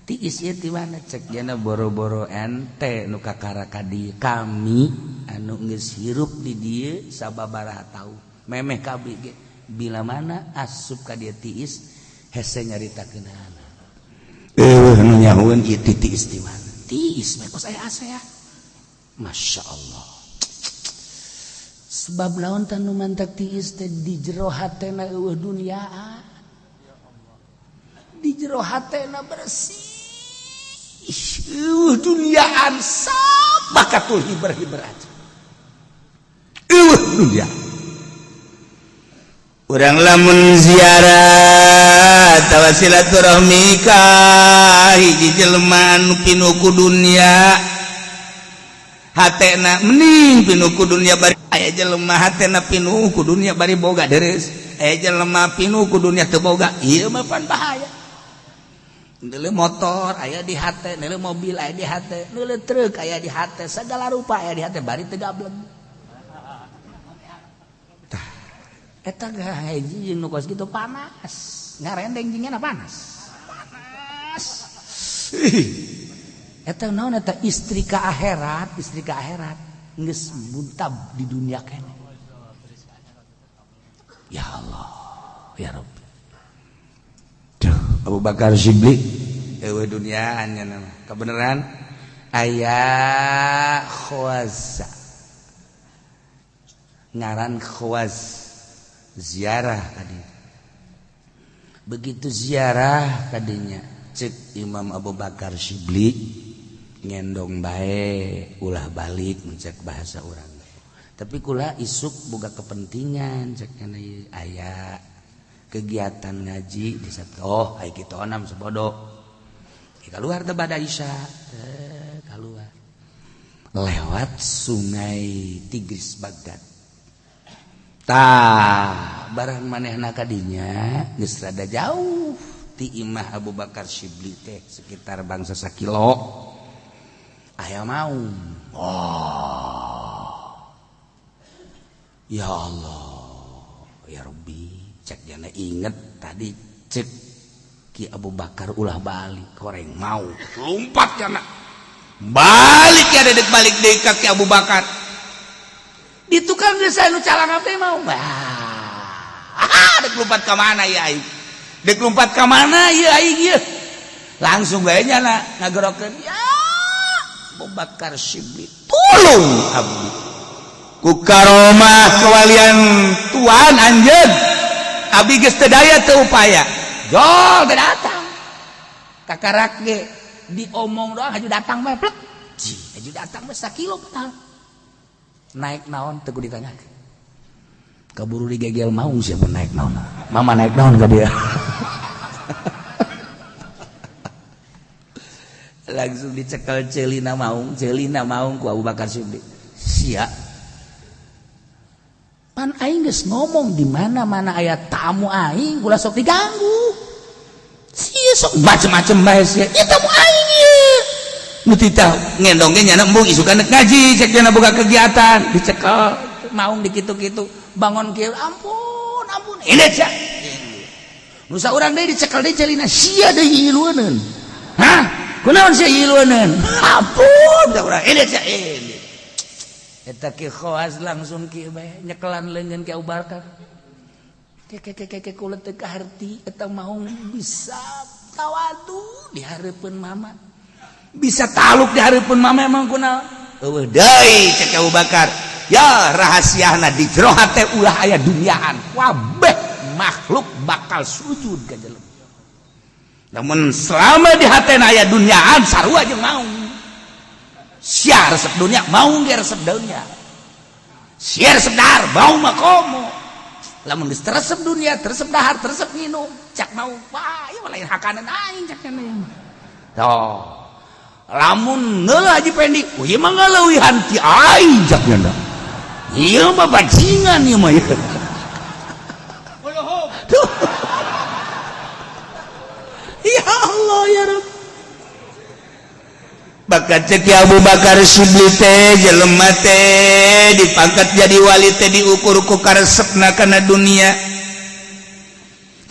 Speaker 1: Tiis ieu ti mana? Cek jana, boro-boro ente nu kakara ka dieu, kami anu geus hirup di dieu sababaraha taun. Memeh kabeh ge bila mana asup ka dieu tiis hese nyaritakeunana. Eueuh nu nyahoeun ieu tiis ti mana? Tiis mah kos aya asa ya. Masya Allah. Sebab naon tah nu mantak tiis teh? Di jero hatena eueuh duniaan. Di jero hatena bersih. Eueuh duniaan, sabakatul hiber-hiber aja. Eueuh dunia. Urang lamun ziarah atawa silaturahmi ka hiji jelema anu pinuh ku dunya, hatena mending pinuh ku dunya, bari aya jelema hatena pinuh ku dunya bari boga deres, aya jelema pinuh ku dunya teu boga. Ieu mah pan bahaya. Neuleuh motor aya di hate, neuleuh mobil aya di hate, neuleuh truk aya di hate, segala rupa aya di hate, bari teu gableng. Tah, eta hiji jeung nu kos kitu panas, ngarendeng jeung panas. Panas. Eta naon eta? Istri ka akhirat, istri ka akhirat geus buntab di dunia kene. Ya Allah, ya Rabbi. Duh, Abu Bakar Shibli eueuh duniaan nya nama. Kebenaran aya khawaz, ngaran khawaz, ziarah tadi. Begitu ziarah tadinya, cek Imam Abu Bakar Shibli, "Ngendong bae, ulah balik," mencek bahasa orang. "Tapi kula isuk boga kepentingan," cek, "aya kegiatan ngaji di satu." "Oh, ai kitu onam sebodo." Keluar teh bada Isya, keluar lewat sungai Tigris Baghdad. Tah, barang manehna kadinya geus rada jauh ti imah Abu Bakar Shibli teh, sekitar bangsa sakilo, aya maung. Oh ya Allah, ya Rabbi, cek jana, inget tadi cek Ki Abu Bakar ulah balik, koreng mau lompat jana balik ya, dedek balik deui ka Ki Abu Bakar. Di tukang desa nu calangap teh mau, ah, dek lompat ka mana ya aing, dek lompat ka mana ya aing ieu? Langsung bae nyana ngagerokeun, "Ya Abu Bakar Shibli, tolong abdi ku karomah kewalian tuan anjeun, abdi geus teu daya teu upaya." Jol teh datang, kakarak ge diomong doang haju datang bae, plek ji haju datang bae sakilo. Padahal naik naon teu kudu ditanyakeun, kaburu digegel maung. "Siapa naik naon? Mama naik naon ka dia?" Langsung dicekel celina maung, celina maung ku Abu Bakar Siddiq. "Sia pan aing geus ngomong, di mana-mana aya tamu aing ulah sok diganggu. Sia sok macem-macem bae sia. Ieu tamu aing ieu." Nu titah ngendong ge nyana embung, isukan dek ngaji cek cenah, boga kegiatan. Dicekel maung dikitu-kitu, bangun kieu, "Ampun, ampun." Ini sia nu saurang deui dicekel deui celina, "Sia deui ilueuneun. Hah, kunaon sia ilueuneun? Ampun da urang." Ini sia, ini eta Ki Khawaz langsung kieu bae nyekelan leungeun Ki Abu Bakar. Ke ke ke ke, kula teu kaharti eta maung bisa tawadu di hareupeun mama, bisa taluk di hareupeun mama, emang kunaon? Eueuh deui cek Abu Bakar. Ya, rahasiana di jero hate ulah aya duniaan, kabeh makhluk bakal sujud ka jelema. Namun selama di hatena aya duniaan, sarua jeung maung. Sia resep dunia, maung ge resep dunia. Sia resep dahar, maung mah komo. Lamun geus teresep dunia, teresep dahar, teresep nginum, cak mau wah ieu lain hakanan aing cak nya. Toh. Lamun neuleuh Haji Pendi, oh ieu mah ngaleuwihan ti aing cak nya. Ieu mah bajingan ieu mah ieu. Tuh. Ya Allah ya Rabb. Bakat cek Abu Bakar Syibli teh jelema teh dipangkat jadi wali teh diukur ku karesepna kana dunia.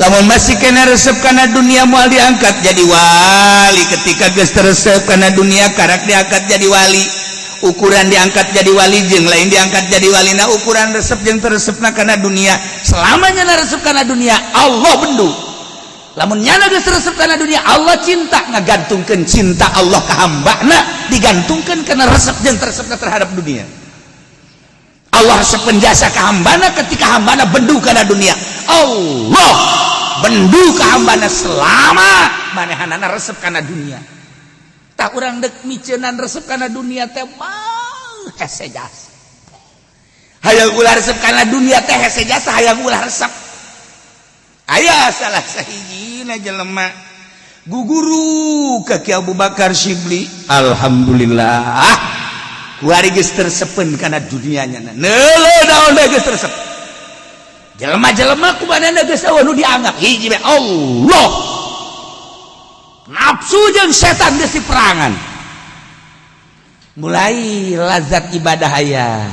Speaker 1: Lamun masih kena resep kana dunia moal diangkat jadi wali. Ketika geus teresep kana dunia karak diangkat jadi wali. Ukuran diangkat jadi wali jeung lain diangkat jadi wali na ukuran resep jeung teresepna kana dunia. Selamanya na resep kana dunia Allah bendu. Lamun nyana geus resep kana dunia Allah cinta, ngagantungkeun cinta Allah ka hambana digantungkeun kana resep jeung teresepna terhadap dunia. Allah resep penjasa ka hambana ketika hambana bendu kana dunia. Allah bendu ka hambana selama manehanana resep kana dunia. Tah urang dek miceunan resep kana dunia teh mah hese jasa. Hayang ulah resep kana dunia teh hese jasa, hayang ulah resep. Aya salah sahijina jelema guguru ka Ki Abu Bakar Syibli, alhamdulillah kuari geus tersepen kana dunianya. Neuleuh naon bae geus teresep. Jelema-jelema ku manehna geus eueuh nu dianggap hiji bae Allah. Nafsu jeung setan geus diperangan. Mulai lazat ibadah aya.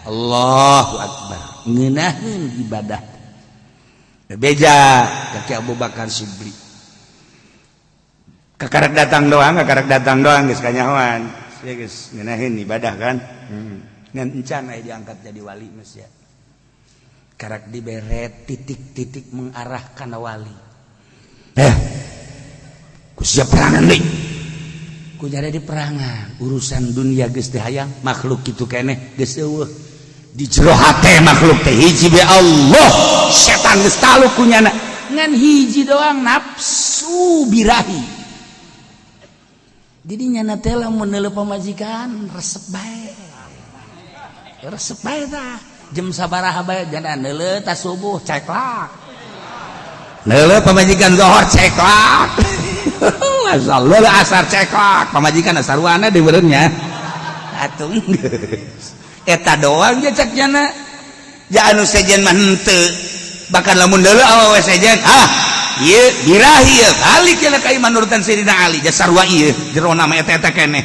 Speaker 1: Allahu akbar. Ngeunaheun ibadah. Beja kaki Abu Bakar Syibli. Kakarak datang doang, kakarak datang doang geus kanyahoan. Sia geus ngeunaheun ibadah kan. Ngan encan aya diangkat jadi wali geus ya. Karak dibere titik-titik mengarah kana wali. Ku sia perangan deui. Ku nyari di perangan, urusan dunia geus teu hayang, makhluk kitu keneh geus eueuh. Di jero hate makhluk teh hiji be Allah, setan geus taluk ku nyana. Ngan hiji doang nafsu birahi. Jadi nyana teh lamun neuleuh pamajikan resep bae. Resep bae tah. Jam sabaraha bae jana neuleuh tas subuh ceklak. Neuleuh pamajikan zohor ceklak. Masyaallah asar ceklak, pamajikan asarwana di beureunnya. Atuh geus. Eta doang je cek nyana. Ja anu sejen mah henteu. Bahkan lamun deuleu awewe sejen, ah ieu birahi ieu balik cenah ka iman nurutan Sayyidina Ali, ja sarua ieu jerona mah eta-eta keneh.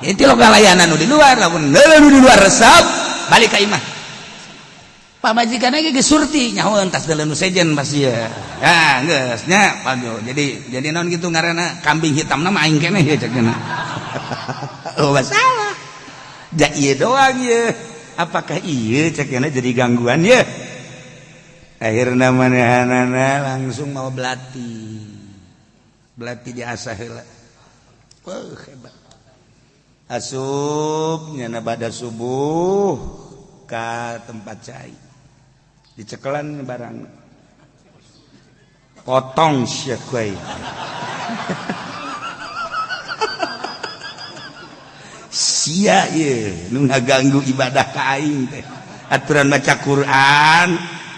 Speaker 1: Itu lo galayanan nu di luar, lamun deuleu nu di luar resep, balik ka imah. Pamajikan ge geus surti nyahoeun tas deuleu nu sejen pasti ya. Ya geus nya pajo. Jadi naon kitu ngaranna kambing hitamna mah aing keneh ya cek nya. Oh masalah. Ja ieu doang ieu. Apakah ieu cek nya jadi gangguan ya? Akhirna manehanana langsung mau belati. Belati diasah heula. Wah hebat. Asup nyana pada subuh ka tempat cai. Dicekelan barang. Potong sia kuai. Sia ieu nu ngaganggu ibadah ka aing teh. Aturan baca Quran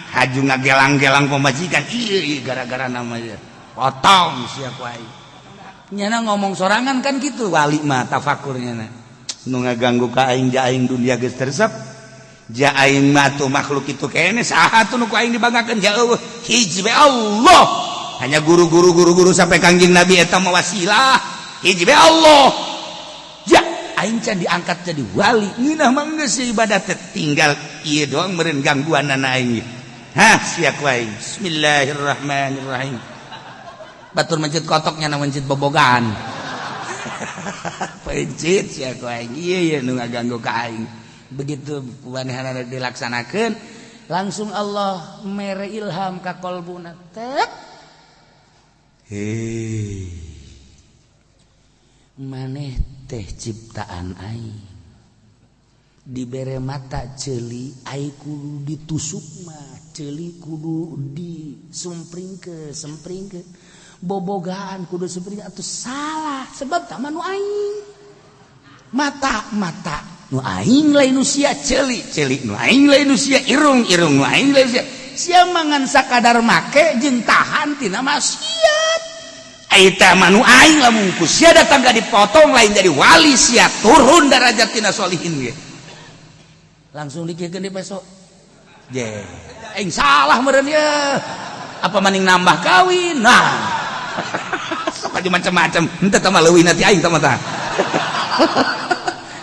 Speaker 1: haju ngagelang-gelang pemajikan ieu ieu gara-gara namanya. Potong sia ku aing. Nyana ngomong sorangan kan gitu wali mah tafakur nyana. Nu ngaganggu ka aing ja aing dunia geus teresep. Ja aing mah tuh makhluk itu keneh saha tuh nu ku aing dibanggakeun ja eueuh hiji bae Allah. Hanya guru-guru guru-guru sampai Kangjeng Nabi eta mah wasilah. Hiji bae Allah. Ja aing can diangkat jadi wali ngeunah mah geus ibadah teh tinggal ieu doang meureun gangguanana aing. Hah sia ku aing. Bismillahirrahmanirrahim. Batur mencit kotoknya na mencit bobogaan. Pencit sia ku aing. Ieu ieu nu ngaganggu ka aing. Begitu manehanana dilaksanakeun langsung Allah mere ilham ka kolbuna tek. Hei. Maneh teh ciptaan aing. Dibere mata ceuli ai kudu ditusuk mah, ceuli kudu disumpringkeun, sempringkeun. Bobogaan kudu sempring atuh salah sebab tak manu aing. Mata mata Nu aing lain nu sia, ceuli ceuli nu aing lain nu sia, irung irung nu aing lain sia. Sia mangan sakadar make jeung tahan tina maksiat. Eta mah nu aing, lamun ku sia datang ka dipotong lain jadi wali sia, turun darajat tina solihin ge. Langsung dikiekeun di besok. Je, aing salah meureun ye. Apa maning nambah kawin? Nah. Sok aja macam-macam. Henteu tah mah leuwih nanti aing tah mah tah.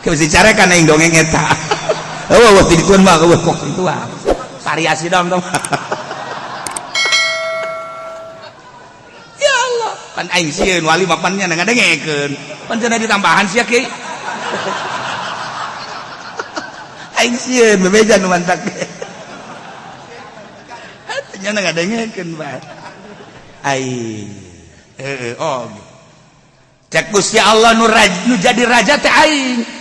Speaker 1: Mesti carekan aing dongeng eta. Eueuh ti dituan mah eueuh kok itu ah. Variasi dong tong. Ya Allah, pan aing sieun wali mah pan nya ngadengekeun. Pan cenah ditambahan sia kieu. Aing sieun bebeja nu mantak. Nya ngadengekeun bae. Ai heeh oh. Cek Gusti Allah nu nu jadi raja teh aing.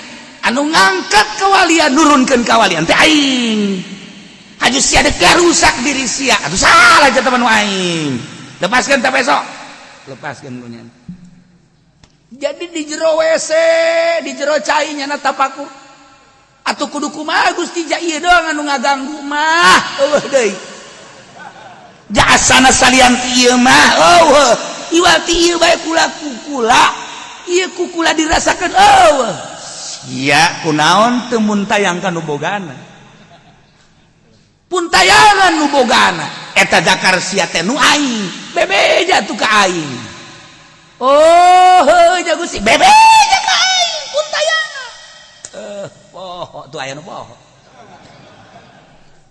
Speaker 1: Anu ngangkat kewalian nurunkeun kawalian teh aing. Haju sia dek rusak diri sia. Atuh salah cenah nu aing. Lepaskeun teh besok. Lepaskeun ku nya. Jadi di jero WC, di jero cai nyana tapakur. Atuh kudu kumaha Gusti ja ieu doang anu ngaganggu mah. Eueuh deui. Jasana salian ti ieu mah eueuh. Iwal ti ieu bae kula kukula. Ieu kukula dirasakeun eueuh. Sia kunaon teu mun tayang ka nu bogana. Pun tayangan nu bogana eta dakar sia teh nu aing. Bebeja tuh ka aing. Oh, heuh ja Gusti bebeja ka aing pun tayangan. Poho tuh aya nu poho.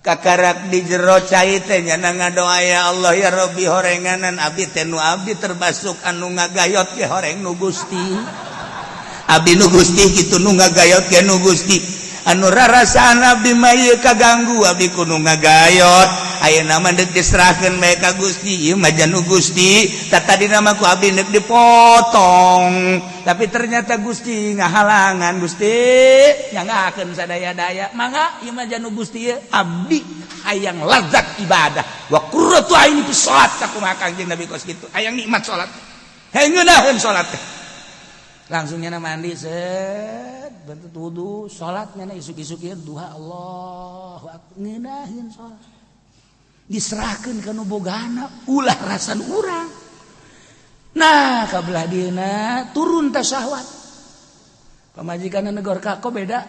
Speaker 1: Kakarak di jero cai teh nya ngadoa ya Allah ya Rabbi horenganan abdi teh nu abdi terbasuk anu ngagayot ge horeng nu Gusti. Abdi nu Gusti kitu nu ngagayot ge nu Gusti. Anu rarasaan abdi mah ieu kaganggu abdi kudu ngagayot. Ayeuna mah deuk diserahkeun bae ka Gusti, ieu mah nu Gusti. Tadina mah ku abdi deuk dipotong. Tapi ternyata Gusti ngahalangan Gusti nyangakeun sadaya-daya. Mangga ieu mah nu Gusti ieu abdi hayang lazat ibadah. Wa qurratu aini fi salat sakumaha Kangjeng Nabi kos kitu. Hayang nikmat salat. Hayang ngeunaheun salat teh. Langsung nyana mandi set bentuk wudu salat nyana isuk-isuk ieu duha Allahu akbar ngeunaheun salat. Diserahkeun ka nu bogana ulah rasan urang. Nah, kabelah dieuna turun teh syahwat. Pamajikanna negor ka kok beda.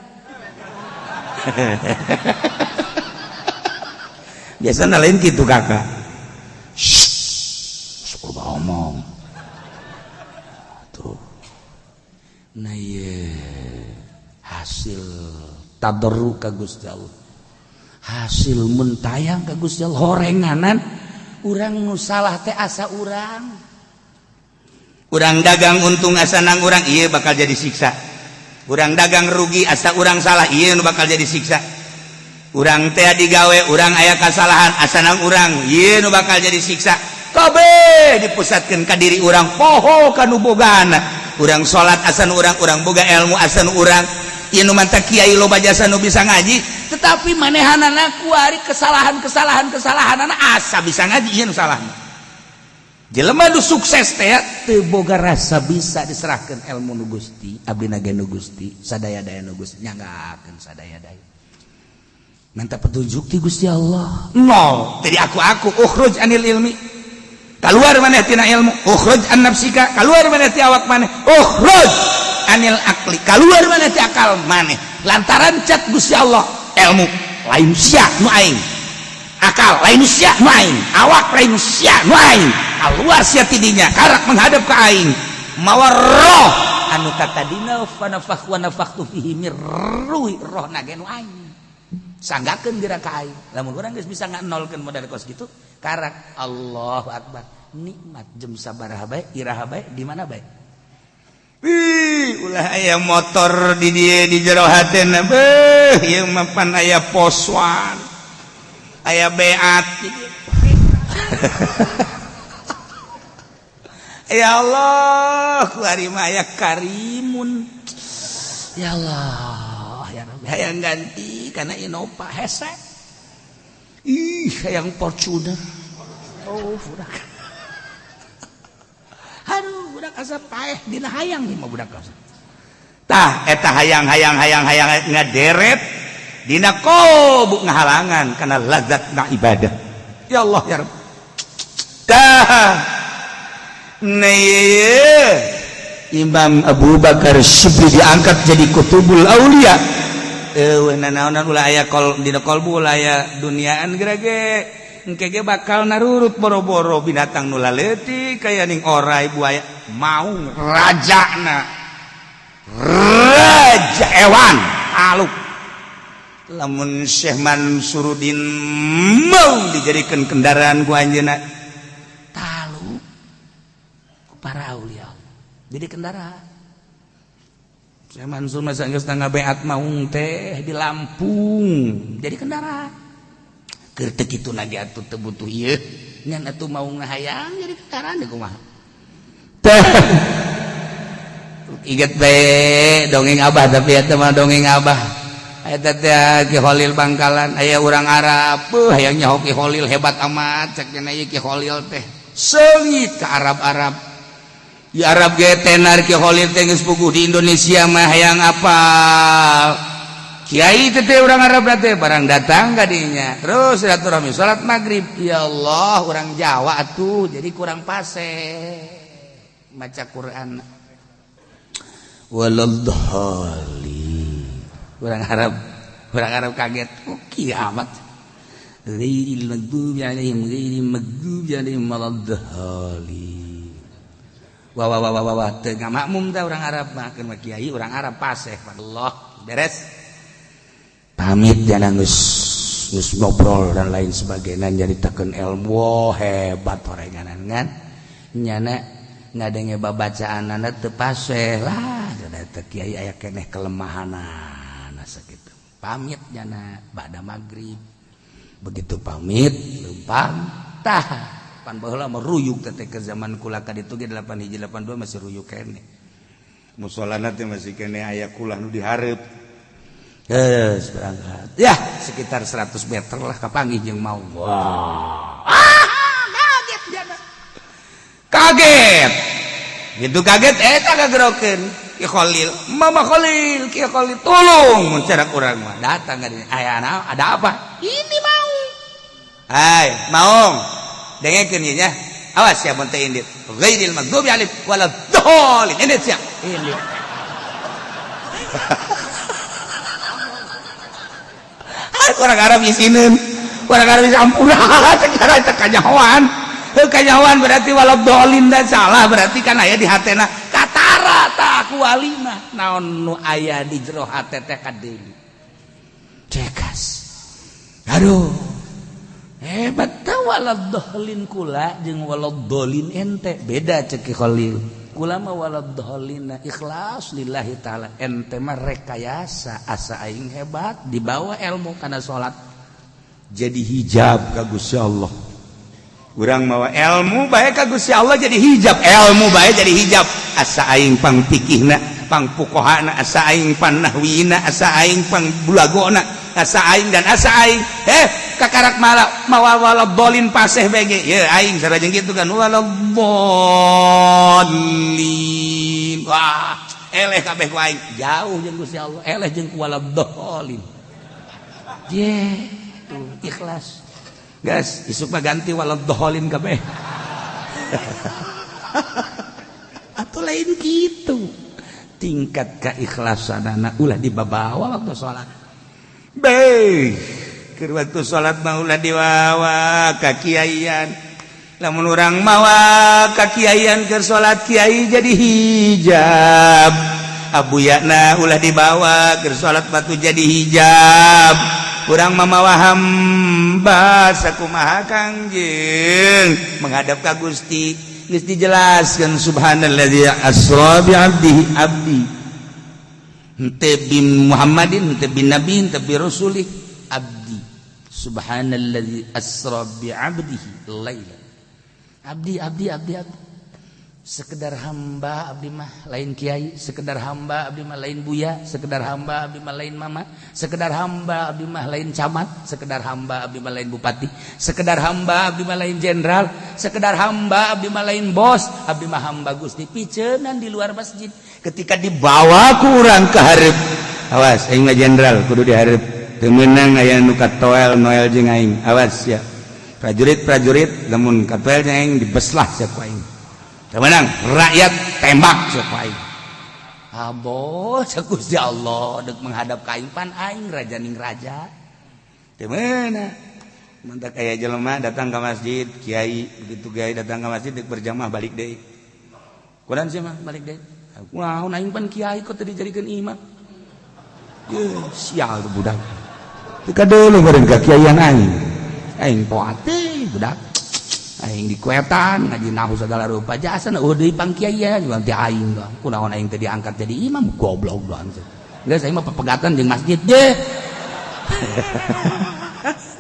Speaker 1: Biasana lain kitu kakak. Shh, sok ngomong. Tuh. Nah ieu hasil tadarru ka Gusti Allah. Hasil mun tayang ka Gusti Allah horenganan urang nu salah teh asa urang. Urang dagang untung asa nang urang ieu bakal jadi siksa. Urang dagang rugi asa urang salah ieu nu bakal jadi siksa. Urang teh digawe urang aya kasalahan asa nang urang ieu nu bakal jadi siksa. Kabeh dipusatkeun ka diri urang poho ka nu bogana. Urang salat asa nu urang, urang boga ilmu asa nu urang. Ieu nu manta kiai loba jasa nu bisa ngaji, tetapi manehanana kuari kesalahan-kesalahan kesalahanana asa bisa ngaji ieu nu salahna. Jelema nu sukses teh teu boga rasa bisa diserahkeun ilmu nu Gusti, abdi na ge nu Gusti, sadaya-daya nu Gusti nyanggakeun sadaya-daya. Minta petunjuk ti Gusti Allah. Nol, tadi aku ukhruj anil ilmi. Keluar maneh tina ilmu, ukhruj an nafsika, keluar maneh ti awak maneh, ukhruj anil akli, keluar maneh ti akal maneh. Lantaran cek Gusti Allah, ilmu lain sia nu aing. Akal lain sia nu aing, awak lain sia nu aing. Keluar sia tidinya, karak menghadap ke aing. Mawa roh anu tatadina fa nafakh wa nafakhtu fihi mir ruhi, roh na ge nu aing. Sanggakeun geura ka aing. Lamun urang geus bisa nganolkeun modal kos kitu, karak Allahu akbar. Nikmat jem sabaraha bae, iraha bae, di mana bae. Wih, ulah aya motor di dieu di jero hatena beuh, ieu mah pan aya poswan. Aya beat. Ya Allah, ku ari mah aya karimun. Ya Allah, ya Rabbi, hayang ganti karena Innova hese. Ih, hayang Fortuner. Oh, budak. Aduh, budak asa paeh dina hayang ieu mah budak asa. Tah, eta hayang hayang hayang hayang ngaderet dina kolbu, ngahalangan karena lazat na ibadah. Ya Allah, ya Rabb. Tah, nih Imam Abu Bakar Syibli diangkat jadi kutubul aulia. Eh, nanaonan ulah aya kol dina kolbu, ulah aya duniaan gerage engke ge bakal narurut boro-boro binatang nu laletik kaya ning orai, buaya, maung, rajana raja ewan aluk. Lamun Syekh Mansurudin mau dijadikan kendaraan ku anjeunna, talu ku para aulia jadi kendaraan. Syekh Mansur masa geus ngabeat maung teh di Lampung jadi kendaraan. Keur teu kitu lagi atuh, teu butuh ieu ngan atuh maung hayang jadi kendaraan di kumaha teh. Inget bae dongeng Abah, tapi eta mah dongeng Abah. Eta teh Ki Kholil Bangkalan, aya urang Arab, beuh, hayang nyaho Ki Kholil hebat amat cek cenah. Ieu Ki Kholil teh seungit ka Arab-Arab. Di Arab ge tenar Ki Kholil teh geus puguh di Indonesia mah hayang apal kiai teh. Teh urang Arab teh barang datang ka dinya terus silaturahmi, salat maghrib. Ya Allah, urang Jawa atuh jadi kurang pase maca Quran, waladhdallin. Urang Arab, urang Arab kaget, oh, kiamat, ghairil maghdubi alaihim, ghairil maghdubi alaihim waladdallin. Wah wah wah wah wah, teu ngamakmum teh urang Arab mah. Keun mah kiai urang Arab paseh. Allah, beres pamit, jangan geus geus ngobrol dan lain sebagainya, nyaritakeun ilmu. Wah, hebat orenganan kan nyana ngadenge babacaanana teu paseh lah teh kiai, aya keneh kelemahanana sakitu. Pamit nyana ba'da maghrib. Begitu pamit lempang, tah pan baheula mah ruyuk teh ke zaman kula ka ditu ge 8 hiji 82 masih ruyuk keneh. Musolana teh masih keneh aya kulah nu dihareup. Geus berangkat ya sekitar 100 meter lah, kapanggih jeung mau. Wah, ah, kaget jana, kaget gitu, kaget. Eh, tak kagerokeun Ki Khalil, Mama Khalil, Ki Khalil, tolong. Mun cara urang mah datang ka dinya, aya ada apa ini mau? Hai maung, dengekeun ieu nya, awas ya mun teu indit, ghairil maghdubi alaihim waladdallin. Indit sia, indit. Orang Arab isineun, orang Arab bisa ampura secara teu kanyahoan. Teu kanyahoan berarti waladdallin dan salah, berarti kan aya di hatena katara. Tah, ku wali mah naon nu aya di jero hate teh kadeuli cekas. Aduh, hebat tah. Waladdallin kula jeung waladdallin ente beda, cek Ki Khalil. Kula mah waladdallin ikhlas lillahi taala, ente mah rekayasa asa aing hebat, dibawa ilmu kana salat jadi hijab ka Gusti Allah. Urang mawa ilmu bae ka Gusti Allah jadi hijab, ilmu bae jadi hijab, asa aing pang fikihna, pang fuqahana, asa aing pan nahwina, asa aing pang bulagona, asa aing dan asa aing. Eh, kakarak malah mawa waladdallin paseh bege ya aing sarajeng kitu kan, waladdallin. Wah, eleh kabeh ku aing, jauh jeung Gusti Allah, eleh jeung ku waladdallin. Ye tuh ikhlas gas, isuk mah ganti waladdallin kabeh atau lain gitu. Tingkat keikhlasan ulah dibawa waktu sholat. Be keur waktu salat mah ulah diwawa ka kiaian. Lamun urang mawa ka kiaian keur salat, kiai jadi hijab. Abuyana ulah dibawa keur salat, batu jadi hijab. Urang mamawa hamba sakumaha Kangjeng menghadap ka Gusti. Geus dijelaskeun, subhanalladzi asra bi abdihi, abdi henteu bi Muhammadin, henteu bi nabi, henteu bi rasulih, abdi. Subhanalladzi asra bi abdihi laila, abdi, abdi, abdi, abdi. Sekedar hamba abdi mah, lain kiai. Sekedar hamba abdi mah, lain buya. Sekedar hamba abdi mah, lain mama. Sekedar hamba abdi mah, lain camat. Sekedar hamba abdi mah, lain bupati. Sekedar hamba abdi mah, lain jenderal. Sekedar hamba abdi mah, lain bos. Abdi mah hamba Gusti. Piceunan di luar masjid ketika dibawa ku urang ke hareup, "Awas, aing mah jenderal, kudu dihareup. Teu meunang aya nu katoel noel jeung aing. Awas ya prajurit-prajurit, lamun katoel jeung aing dibeslah sia ku aing. Teu meunang rakyat, tembak sia ku aing." Abo, cek Gusti Allah, dek menghadap ka aing, pan aing raja ning raja. Teu meunang. Mantak aya jelema datang ke masjid, kiai, begitu kiai datang ke masjid dek berjamaah, balik deui. Kunaon sih mah balik deui? Kunaon, aing pan kiai, kok teu dijadikeun imam? Ye, sial tuh budak. Teu kadeuleung meureun ka kiaian aing. Aing poat teh budak. Aing dikuetan ngaji nahu segala rupa jasa eueuh deui pang kiai ya ti aing doang. Kunaon aing teh diangkat jadi imam, goblok doang. Geus, aing mah pepegatan jeung masjid je.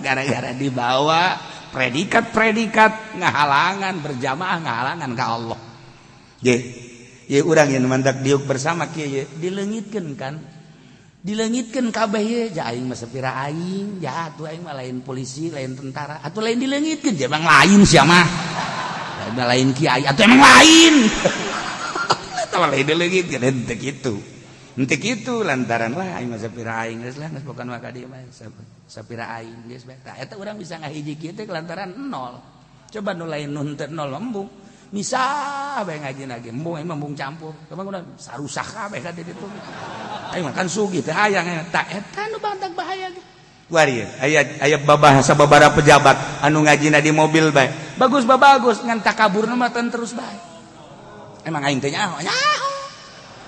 Speaker 1: Gara-gara dibawa predikat-predikat ngahalangan berjamaah, ngahalangan ka Allah. Ye, ye urang yang mantak diuk bersama kieu ye dileungitkeun kan. Dileungitkeun kabeh ye, ja aing mah sapira aing, ja atuh aing mah lain polisi, lain tentara, atuh lain dileungitkeun, ja emang lain sia mah. Lain lain kiai, atuh emang lain. Eta mah lain dileungitkeun, henteu kitu. Henteu kitu lantaran lah aing mah sapira aing, geus lah, geus bukan mah ka dieu mah sapira aing geus bae. Tah eta urang bisa ngahiji kieu teh lantaran nol. Coba nu lain nu henteu nol, embung. Bisa bae ngaji lagi, embung aing mah, embung campur. Kamu udah sarusak kabeh ka ditu. Aing mah kan sugih teh hayang tah eta nu bantak bahaya ge. Kuari aya aya babahasa babara pejabat anu ngajina di mobil bae. Bagus bagus, ngan takaburna mah terus bae. Emang aing teh nyaho nyaho.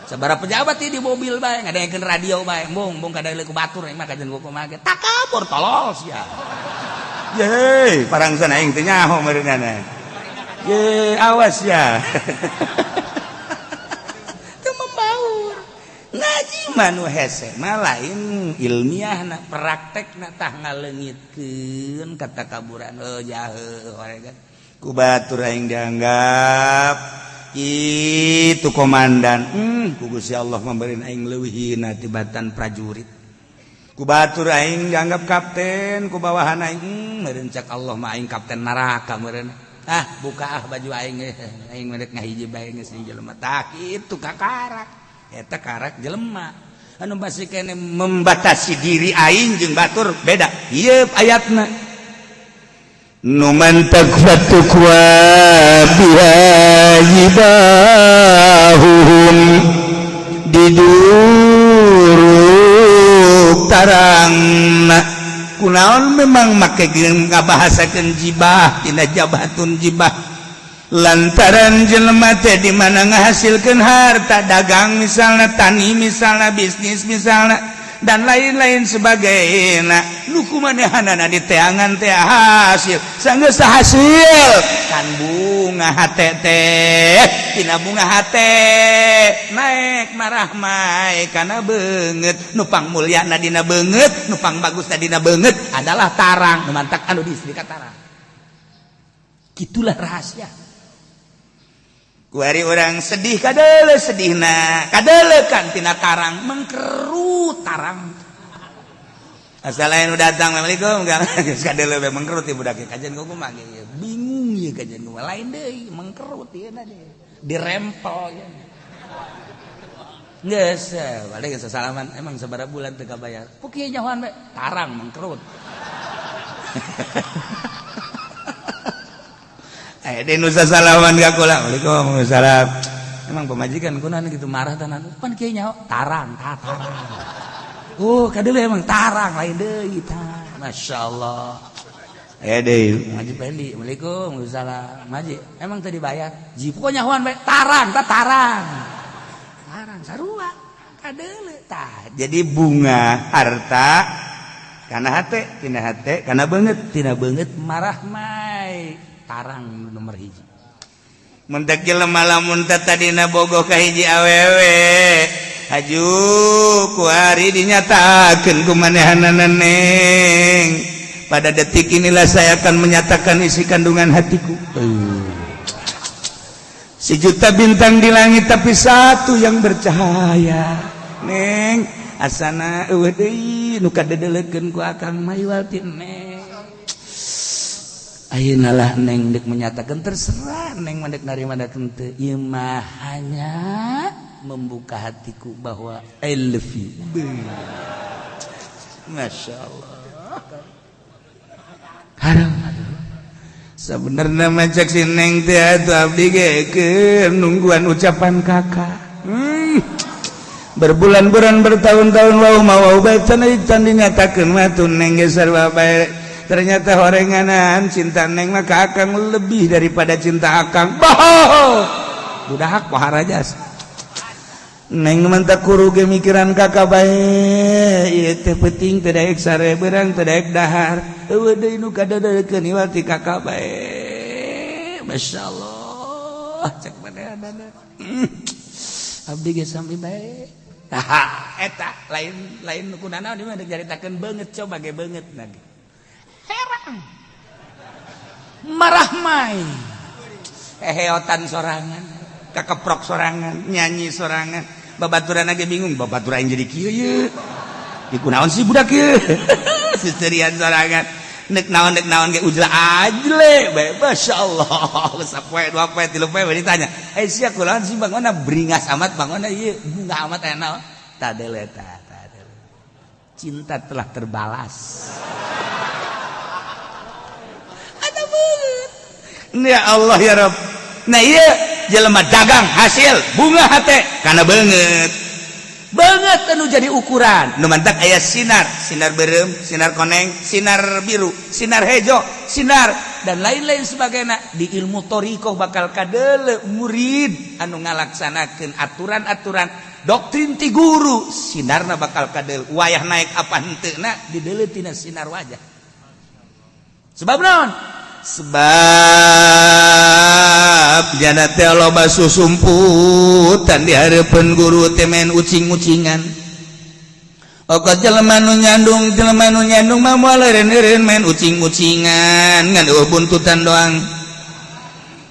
Speaker 1: Sabara pejabat di mobil bae ngadengekeun radio bae, embung embung kada ku batur, aing mah kajen kumaha ge. Takabur tolol sia. Ye, parangsan aing teh nyaho meureunana. Ye, awas ya. Teu membaur. Ngaji mah nu hese mah lain ilmiah na, praktek na, tah ngaleungitkeun katakaburan. Oh, jahe kan. Ku batur aing dianggap itu komandan. Ku Gusti Allah memberi aing leuwih hina tibatan prajurit. Ku batur aing dianggap kapten, ku bawahan aing, meureun cek Allah mah aing kapten neraka meureun. Ah, buka ah baju aing, aing mah ngahiji bae geus jelema. Tah kitu kakarak. Eta karak jelema anu masih kene membatasi diri aing jeung batur beda. Ieu ayatna nu mantak fatukwa biha jibahuhum, diduruk tarangna. Kunaon memang make ngabahasakeun jibah tina jabatun jibah? Lantaran jelema teh di mana ngahasilkeun harta, dagang misalnya, tani misalnya, bisnis misalnya, dan lain-lain sebagainya, nu kumanehanana diteangan teh hasil sanggeus hasil kan bunga hate teh, tina bunga hate naik marahmai kana beungeut. Nu pang mulyana dina beungeut, nu pang bagusna dina beungeut adalah tarang. Nu mantak anu di ka tarang. Gitulah rahasia. Kuari orang sedih kadele, sedihna kadele kan tina tarang mengkerut tarang. Asal lain udah datang, "Assalamualaikum," geus kadele we mengkerut ieu budak. Kajian kumaha ge bingung ieu, kajian kumaha lain deui mengkerut ieu na dirempel ieu. Geus balik geus salaman, "Emang sabaraha bulan teu kabayar?" "Ku kieu nyahoan we tarang mengkerut." Eh, di nusa salaman ka kula. "Waalaikumsalam. Emang pemajikan kunaon gitu marah tanah?" "Pan kieu nyaho tarang, tah tarang." Oh, kadeuleung emang tarang lain deui tah. Masyaallah. Eh deui, ngaji Pendi. "Assalamualaikum." "Waalaikumsalam." "Ngaji, emang teu dibayar?" "Ji, pokoknya nyahoan we tarang, tah tarang." Tarang sarua kadeuleung tah. Jadi bunga harta kana hate, tina hate kana beungeut, tina beungeut marahmai tarang nomor hiji. Mentek jelema lamun teh tadina bogoh ka hiji awewe, haju kuari dinyatakeun ku manehanana, "Neng, pada detik inilah saya akan menyatakan isi kandungan hatiku." Sejuta bintang di langit, tapi satu yang bercahaya. Neng, asana euweuh deui nu kadedelekeun ku akang mah iwal ti Neng. Ayeuna lah Neng dek menyatakan, terserah Neng mah dek narima dek henteu. Ieu mah hanya membuka hatiku bahwa I love you. Masya Allah. Haram aduh. Sebenarnya mah cek si Neng teh atuh abdi ge keur nungguan ucapan kakak. Berbulan-bulan, bertahun-tahun, wau mau bae can can dinyatakeun mah tuh Neng ge sarua bae. Ternyata horenganan cinta Neng mah ka akang lebih daripada cinta akang. Boh, budak pohara jas. Neng mantap kuru ge mikiran kakak bae. Ieu teh penting teu daek sare, beurang teu daek dahar. Euweuh deui nu kadadeukeun iwal ti kakak bae. Masyaallah, cek manehna. Abdi ge sami bae. Eta lain lain nu kunanaon ieu mah dicaritakeun beungeut, coba ge beungeut na ge. Herang. Marah mai. Heheotan sorangan, kakeprok sorangan, nyanyi sorangan. Babaturan ge bingung, babaturan jadi kieu ye. Di kunaon sih budak ieu? Seserian sorangan. Nek naon ge ujla ajle bae. Masyaallah. Sapoe, dua poe, tilu poe ditanya. "Eh, sia kunaon sih bangona beringas amat bangona ieu bunga amat aya naon?" Tadele ta, tadele. Cinta telah terbalas. Ada banget. Ya Allah ya Rabb. Nah, iya jelema dagang hasil bunga hate karena banget banget anu jadi ukuran nu mantak aya sinar, sinar berem, sinar koneng, sinar biru, sinar hejo, sinar dan lain-lain sebagainya. Di ilmu thoriqoh bakal kadele murid anu ngalaksanakeun aturan-aturan doktrin ti guru, sinarna bakal kadele wayah naik apa henteu na didele tina sinar wajah. Sebab naon? Sebab jana teh loba susumputan di hareupeun guru teh main ucing-ucingan. Okat jelema nu nyandung, jelema nu nyandung mah moal eureun-eureun main ucing-ucingan, ngan eueuh buntutan doang.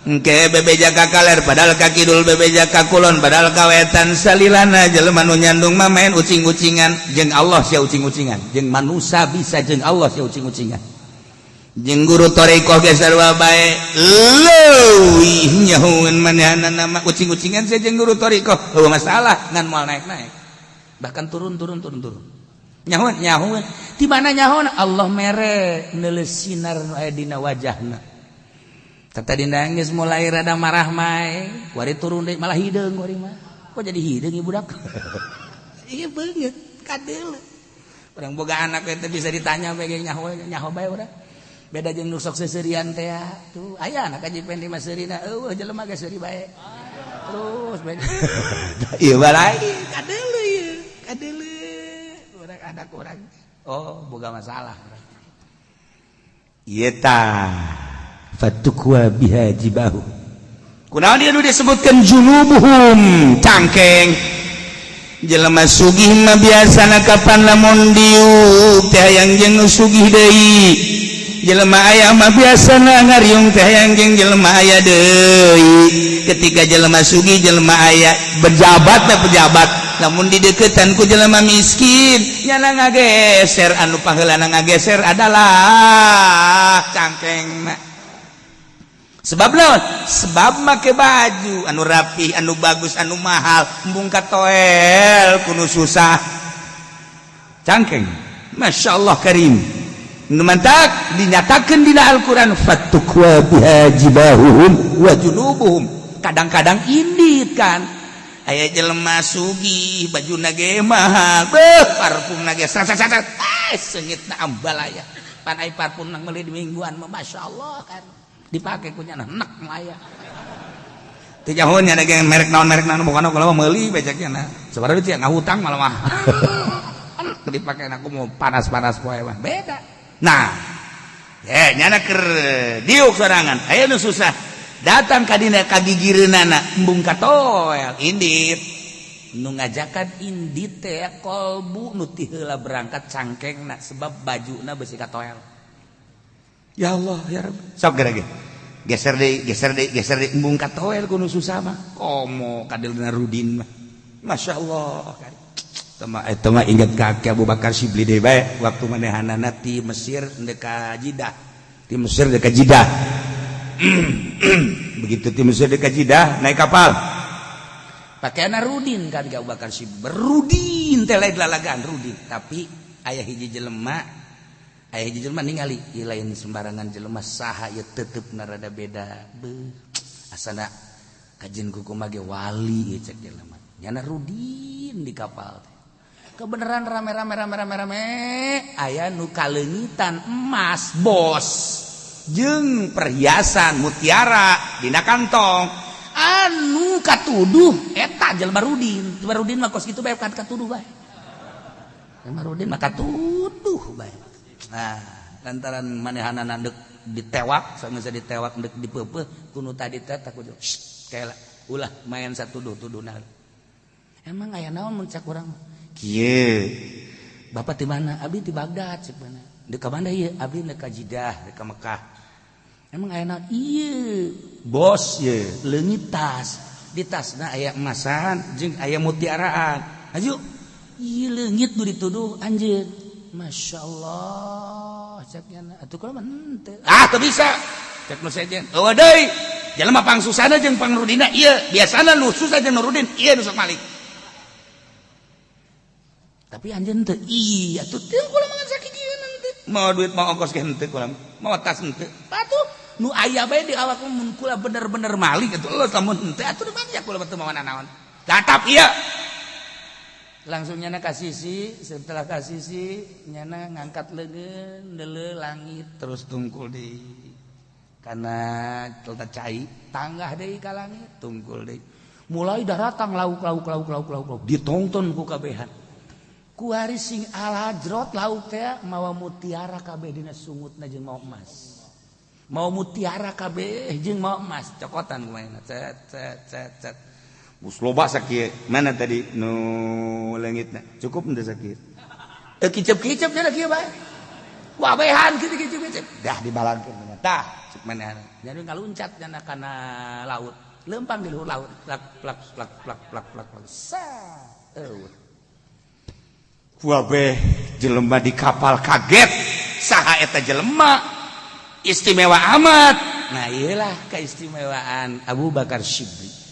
Speaker 1: Engke bebeja ka kaler padahal ka kidul, bebeja ka kulon padahal ka wetan. Salilana jelema nu nyandung mah main ucing-ucingan. Jeung Allah sia ucing-ucingan, jeung manusia bisa, jeung Allah sia ucing-ucingan, jeung guru thoriqoh ge sarua bae. Leuwih nyahueun manehna nama ucing-ucingan sia jeung guru thoriqoh euweuh masalah, ngan moal naik-naik, bahkan turun turun turun turun. Nyahueun nyahueun di mana nyahueun? Allah mere neuleus sinar nu aya dina wajahna. Tata dina geus mulai rada marah mae, kuari turun deui malah hideung. Kuari mah kok jadi hideung ieu budak? Ieu beungeut kadeuleu. Urang boga anak teh bisa ditanya bae ge nyaho nyaho bae urang. Beda jeung nu sok seuseurian teh tuh. Aya anak kaji pendi mah seurina, eueuh jelema ge seuri bae terus bae. Ieu mah lain, kadeuleu ieu, kadeuleu urang anak urang. Oh, boga masalah ieu tah. Fatukwa biha jibahu. Kunaon dia nu disebutkan junubuhum, cangkeng? Jelema sugih mah biasana kapan lamun diuk teh hayang jeung nu sugih deui. Jelema aya mah biasana ngariung teh hayang jeung jelema aya deui. Ketika jelema sugih, jelema aya, pejabat teh pejabat, lamun dideketan ku jelema miskin nyana ngageser. Anu paheulana ngageser adalah cangkeng. Sebab naon? Sebab make baju anu rapi, anu bagus, anu mahal, embung katoel kuno susah. Cangkeng. Masya Allah karim. Mantak dinyatakan dina Al-Quran fatukwa biha jibahuhum wa junubuhum. Kadang-kadang indit kan aya jelema sugih, baju ge mahal, beuh, parfum ge sat sat sat, ah, seungitna ambalaya. Pan ai parfum nang meuli di mingguan mah Masya Allah kan dipake ku nyana enek mah aya. Teu nyaho nya ge merek naon, merek naon, bukan kalau meuli beceknya na sebenarnya teh ngahutang malah mah dipake. Aku mau panas-panas poe mah beda. Nah, eh, nyana keur diuk sorangan, aya nu susah datang ka dina kagigireunana, embung katoel indit. Nu ngajakan indit teh kolbu nu ti heula berangkat cangkengna, sebab bajuna besi katoel. Ya Allah ya Rabb, sok geura ge. Geser deui, geser deui, geser deui, embung katoel ku nu susah mah. Komo kadelna Rudin mah. Masya Allah. Tama eta mah inget kaki Abu Bakar Syibli deui bae waktu manehanana ti Mesir ndek ka Jidah. Ti Mesir ndek ka Jidah. Begitu ti Mesir ndek ka Jidah naik kapal. Pakaian Rudin kan Abu Bakar Syibli. Berudin teh lain lalagaan Rudin, tapi aya hiji jelema, aya hiji jelema ningali ieu lain sembarangan jelema, saha ieu, tetep rada beda. Beuh, asana kajen kumaha ge wali ieu cek jelema. Nyana Rudin di kapal teh. Kebenaran rame-rame rame rame rame, aya nu kaleungitan emas bos jeung perhiasan mutiara dina kantong, anu katuduh eta jelema Rudin. Jelema Rudin mah kos kitu bae kan, katuduh bae. Jelema Rudin mah katuduh bae. Nah, lantaran manehanana deuk ditewak, sanggeus ditewak deuk dipeupeuh ku nu tadi teh, takut kayak ulah main satuduh-tuduhna. Emang aya naon mun cak urang? Kieu, Bapak di mana? Abdi di Baghdad cek mana. Deuk ka mana ieu? Abdi deuk ka Jidah, deuk ka Mekah. Emang aya naon? Ieu bos ye leungit tas. Di tasna aya emasan jeung aya mutiaraan. Aju ieu leungit nu dituduh anjeun. Masya Allah cek nyana. Atuh kula mah henteu. Ah, teu bisa. Cek nu sejen. Eueuh deui. Jelema pangsusana jeung pangrudina ieu. Biasana nu susah jeung nu rudin ieu nu sok malik. Tapi anjeun teu, iya atuh teu, kula mah sakijieun henteu. Mau duit, mau ongkos ge henteu kula. Mau tas henteu. Atuh nu aya bae di awak mun kula bener-bener malik atuh lo, lamun henteu atuh di kula mah teu mawa nanaon. Tatap ieu. Langsung nyana ka sisi, setelah ka sisi nyana ngangkat leungeun, neuleuh langit, terus tungkul di karena telta cai, tanggah deui ka langit, tungkul deui. Mulai daratang lauk lauk lauk lauk lauk lauk ditonton ku kabehan. Kuari sing alajrot lauk teh mawa mutiara kabeh dina sungutna jeung mawa emas. Mawa mutiara kabeh jeung mawa emas, cokotan kumaha, cet cet cet cet. Bus loba sakieu. Mana tadi nu leungitna? Cukup henteu sakieu? Eh, kicep-kicep nya kieu bae. Wabehan kitu kicep-kicep. Dah dibalangkeun. Tah, cek manehna. Jadi ngaluncat nyana kana laut. Lempang di luhur laut. Plak plak plak plak plak plak plak. Sa. Eueuh. Wabeh jelema di kapal kaget. Saha eta jelema? Istimewa amat. Nah, iyalah keistimewaan Abu Bakar Syibli.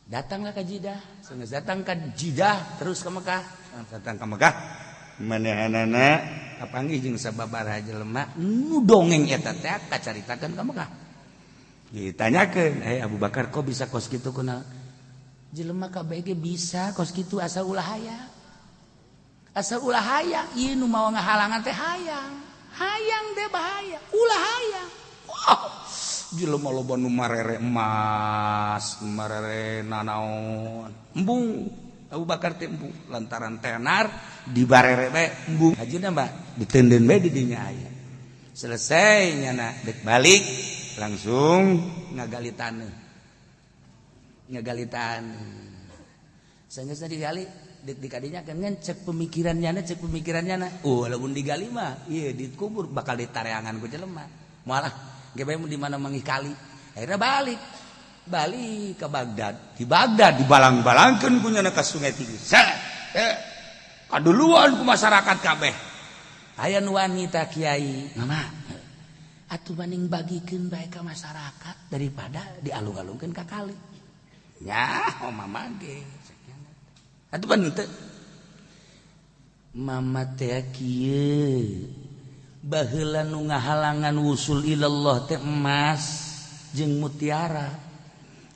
Speaker 1: Datanglah ke Jidah, sanggeus datang ke Jidah terus ke Mekah. Datang ke Mekah, manehanana kapanggih jeung sababaraha jelema nu dongeng eta teh kacaritakeun ka Mekah. Ditanyakeun, "Eh, Abu Bakar, kok bisa kos kitu kunaon?" Jelema kabeh ge bisa kos kitu asal ulah hayang. Asal ulah hayang, ieu nu mawa ngahalangan teh hayang. Hayang teh bahaya, ulah hayang. Wah, jelema loba nu marere emas, marere nanaon. Embung Abu Bakar teh embung lantaran tenar dibarere bae embung. Hajina mah ditendeun bae di dinya aya. Selesai nyana dek balik langsung ngagali taneuh. Ngagali taneuh. Sanggeus digali dek dikadinya kan cek pemikiran nyana, cek pemikiran nyana. Oh, walaupun digali mah ieu dikubur bakal ditareangan ku jelema. Malah ge bae di mana manggih kali. Akhirnya balik. Balik ke Baghdad. Di Baghdad dibalang-balangkeun ku nyana ka Sungai Tigris. Eh, kaduluan ku masyarakat kabeh. Aya nu wanita kiai, mama atuh maning bagikeun bae ka masyarakat daripada dialung-alungkeun ka kali. Nya, oh mama ge. Atuh pan teu. Mama teh kieu. Baheula nu ngahalangan wusul ilallah teh emas jeung mutiara.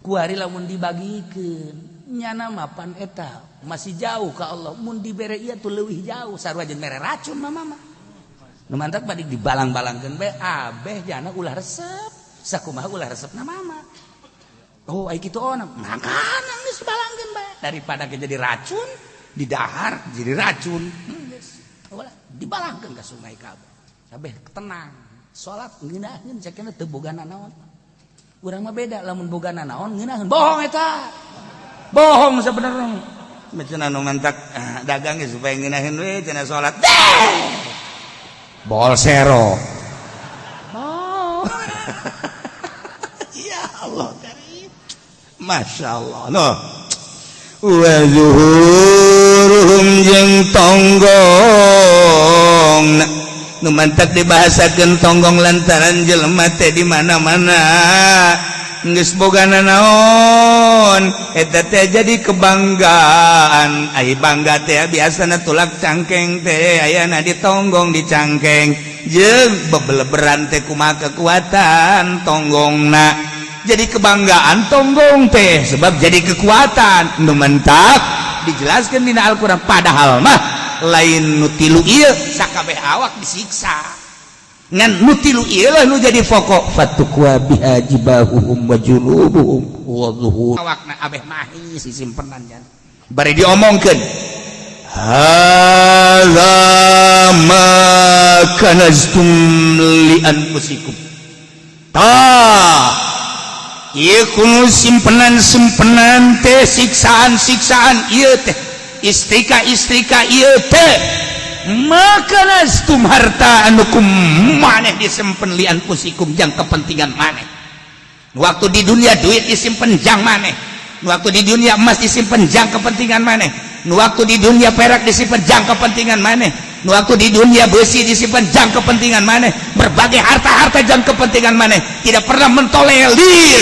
Speaker 1: Kuari lamun dibagikeun nyana mapan eta masih jauh ka Allah, mun dibere ieu tuh leuwih jauh, sarua jeung mere racun mama mah. Nu mantak balik dibalang-balangkeun bae abeh jana ulah resep. Sakumaha ulah resepna mama. Oh, ai kitu ona. Makanan geus balangkeun bae daripada ke jadi racun di dahar jadi racun. Geus. Ulah dibalangkeun ka sungai kabeh. Kabeh tenang. Salat ngeunaheun cekna teu boga nanaon. Urang mah beda, lamun boga nanaon ngeunaheun. Bohong eta. Bohong sebenarnya. Cenah nu mantak dagang ge supaya ngeunaheun we cenah salat. Bolsero. Oh. Allah karim, Masya Allah. Loh, wa zuhuruhum jeung tonggong. Nu mantak dibahasakeun tonggong lantaran jelema teh di mana-mana geus boga naon, eta teh jadi kebanggaan. Ai bangga teh biasana tulak cangkeng teh ayana di tonggong, di cangkeng. Jeung bebeleberan teh kumaha kekuatan tonggongna, jadi kebanggaan tonggong teh sebab jadi kekuatan. Nu mentak dijelaskan dina Al-Qur'an, padahal mah lain nu tilu ieu, sakabeh awak disiksa, ngan nu tilu ieu lah nu jadi pokok. Fatukwa biha jibahuhum wa junubuhum wa zuhur. Awakna abeh mahi sisimpenan jan bari diomongkeun, hadza ma kanaztum li anfusikum. Tah, ieu kuno simpenan-simpenan teh, siksaan-siksaan ieu teh, istrika-istrika ieu teh, ma kanaztum, harta anu ku maneh disimpen, li anfusikum, jang kepentingan maneh. Waktu di dunia duit disimpen jang maneh, waktu di dunia emas disimpen jang kepentingan maneh, waktu di dunia perak disimpen jang kepentingan maneh, waktu di dunia besi disimpan jang kepentingan maneh, berbagai harta-harta jang kepentingan maneh, tidak pernah mentolerir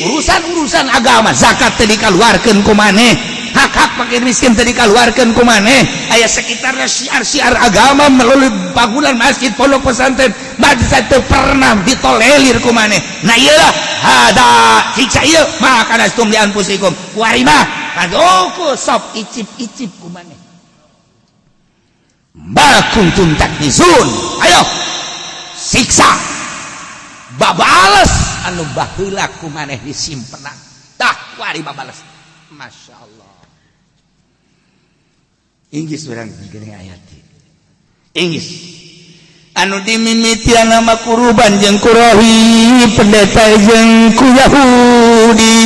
Speaker 1: urusan-urusan agama. Zakat teu dikaluarkeun ku maneh, hak-hak fakir miskin teu dikaluarkeun ku maneh. Aya sekitarnya syiar-syiar agama melalui bangunan masjid, pondok pesantren, madrasah, teu pernah ditolerir ku maneh. Nah, iyalah, hada siksa ieu ma kanaztum li anfusikum. Warima kadoku sop icip-icip ku maneh ma kuntum taknizun. Ayo siksa babales anu baheula ku maneh disimpenan. Tah, wari babales. Masya Allah. Inggris urang geuning ayat Inggris anu dimimitian nama kuruban jeung kurohi, pendeta jeung ku Yahudi.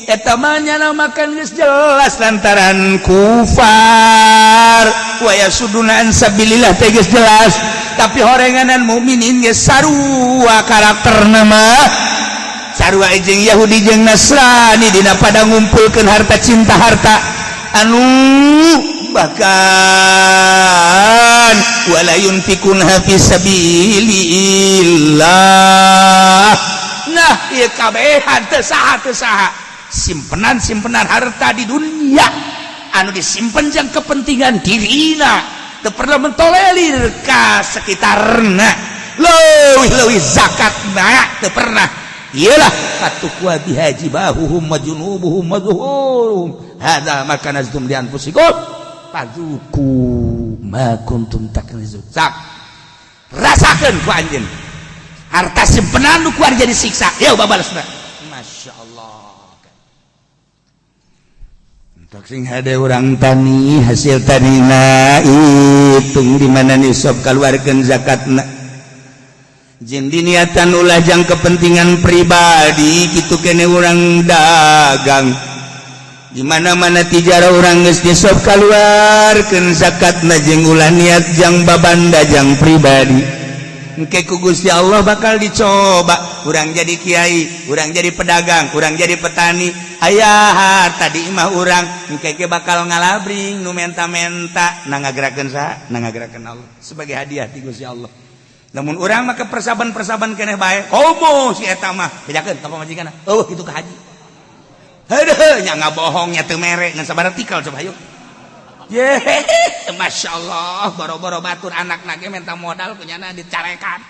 Speaker 1: Eta mah nyana makan geus jelas lantaran kufar. Wa yasuduna an sabilillah teh geus jelas, tapi horenganan mukminin geus sarua karakterna mah, sarua jeung Yahudi jeung Nasrani dina pada ngumpulkeun harta, cinta harta, anu bahkan wala yunfiquna fi sabilillah. Nah, ieu kabehan teu saha, teu saha simpenan simpenan harta di dunia anu disimpen jang kepentingan dirina, teu pernah mentolerir ka sekitarna, leuwih leuwih zakat na teu pernah. Iyalah, fatukwa biha jibahuhum wa junubuhum wa zuhuruhum hadza ma kanaztum li anfusikum fadzuqu ma kuntum taknizun. Sak rasakeun ku anjeun harta simpenan nu kuar jadi siksa. Yeuh, babalesna. Masya Allah. Untuk sing hade urang tani, hasil tanina hitung di mana nisab, keluarkan zakatna. Jeung diniatan ulah jang kepentingan pribadi. Gitu kene urang dagang di mana-mana, tijara urang geus nisab, keluarkeun zakatna, jeung ulah niat jang babanda, jang pribadi. Engke ku Gusti Allah bakal dicoba. Urang jadi kiai, urang jadi pedagang, urang jadi petani, aya tadi imah urang, engke ge bakal ngalabring nu menta-menta. Na ngagerakeun saha? Na ngagerakeun Allah sebagai hadiah ti Gusti Allah. Namun urang mah persaban-persaban keneh bae, komo si eta mah bejakeun ka pamajikan, eueuh kitu ka haji. Heuh, nya ngabohongnya teu mere ngan sabar artikel. Coba yuk. Ye, Masya Allah, boro-boro batur, anak nage minta modal kunyana dicarekan.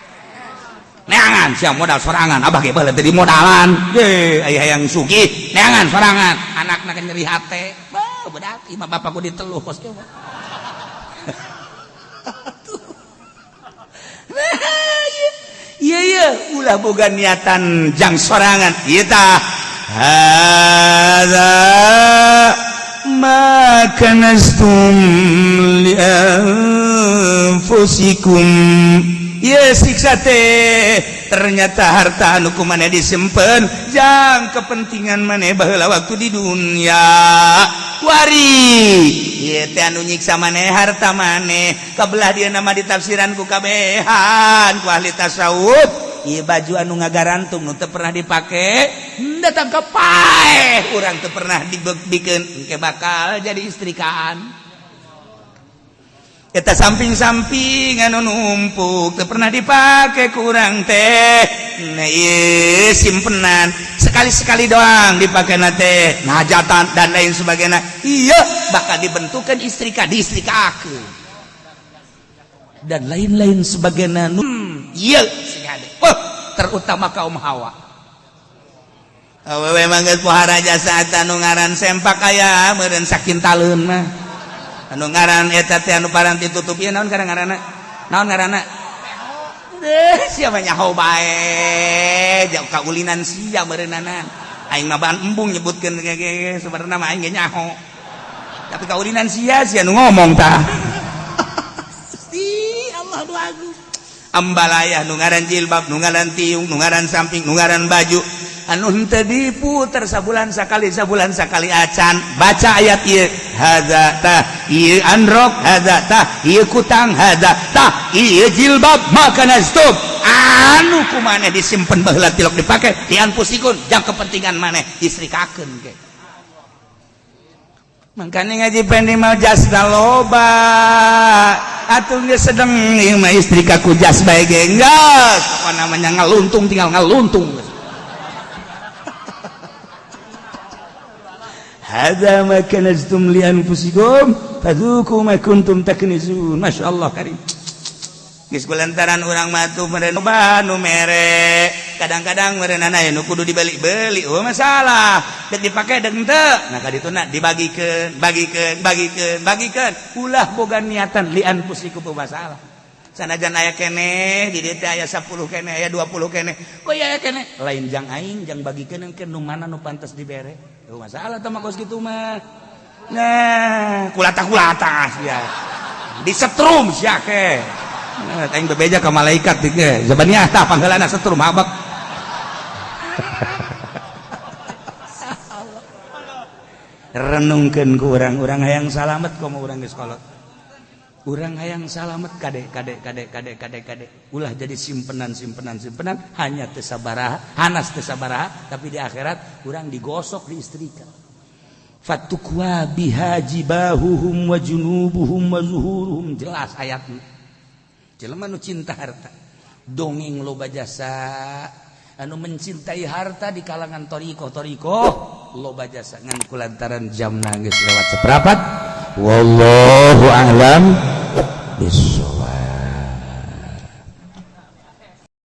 Speaker 1: Neangan siap modal sorangan, abah ge baheula teh di modalan. Ye, aya yang sugih, neangan sorangan. Anakna ge nyeri hate. Bah, budak imah bapakku diteluh kos kieu mah. Nah, iya iya, ulah boga niatan jang sorangan. Ieu tah hadza ma kanaztum li anfusikum. Ya, siksa teh ternyata harta anu ku maneh disimpen jang kepentingan maneh baheula waktu di dunia. Wari ieu teh anu nyiksa maneh harta maneh. Kabelah dia nama ditafsiran ku kabehan ku ahli tasawuf. Ieu baju anu ngagarantung nu teu pernah dipake, datang ke paeh urang teu pernah dibikeun, engke bakal jadi istrikaan. Eta samping-samping anu numpuk teu pernah dipake kurang teh. Nah, ieu simpenan sekali-sekali doang dipake na teh, hajatan dan lain sebagainya. Iya, bakal dibentukan istrika, diistrikakeun dan lain-lain sebagainya. Iya, oh, terutama kaum hawa. Awewe mah geus pohara jasa anu ngaran sempak aya meureun sakintaleun mah. Anu ngaran eta teh anu paranti tutup ieu naon ngaranna? Naon ngaranna? Deh, siapa nyaho bae, jauh kaulinan sia meureunana. Aing mah bahan embung nyebutkeun ge sebenarnya mah aing ge nyaho. Tapi kaulinan sia sia nu ngomong tah. Gusti Allah nu agung. Ambalaya nu ngaran jilbab, nu ngaran tiung, nu ngaran samping, nu ngaran baju anu henteu diputer sabulan sakali, sabulan sakali acan. Baca ayat ieu, hadza tah ieu androk, hadza tah ieu kutang, hadza tah ieu jilbab, maka stop anu ku maneh disimpen baheula tilok dipake dianfusikun jang kepentingan maneh, istrikakeun ge. Makanya ngaji pendi mau jasna loba atuh geus sedeng ieu mah istrika ku jas bae ge geus, apa namanya, ngaluntung, tinggal ngaluntung. Hadza ma kanaztum li anfusikum fadzuqu ma kuntum taknizun. Masya Allah karim. Geus kulantaran urang mah tuh meureun loba nu mere. Kadang-kadang meureunana aya nu kudu dibeli-beli. Oh masalah. Dek dipake dek henteu. Nah ka dituna dibagikeun, bagikeun, bagikeun, bagikeun. Ulah boga niatan li anfusikum masalah. Sanajan aya keneh di dieu teh aya 10 keneh, aya 20 keneh. Kok aya keneh? Lain jang aing, jang bagikeun ke nu mana nu pantas dibere. Oh masalah teh mah kos kitu mah. Nah, kulata-kulata sia. Disetrum sia ke. Nah, aing bebeja ka malaikat ge. Zabannya tah pangheulana setrum abak. Renungkeun ku urang-urang hayang salamet komo urang geus kolot. Urang hayang salamet kade kade kade kade kade kade. Ulah jadi simpenan simpenan simpenan hanya teu sabaraha, hanas teu sabaraha, tapi di akhirat urang digosok di istrika. Fatukwa biha jibahuhum wa junubuhum wa zuhuruhum, jelas ayatnya. Jelema nu cinta harta, dongeng loba jasa, anu mencintai harta di kalangan toriko-toriko loba jasa ngan kulantaran jam nangis lewat seperempat. Wallahu a'lam bishawab.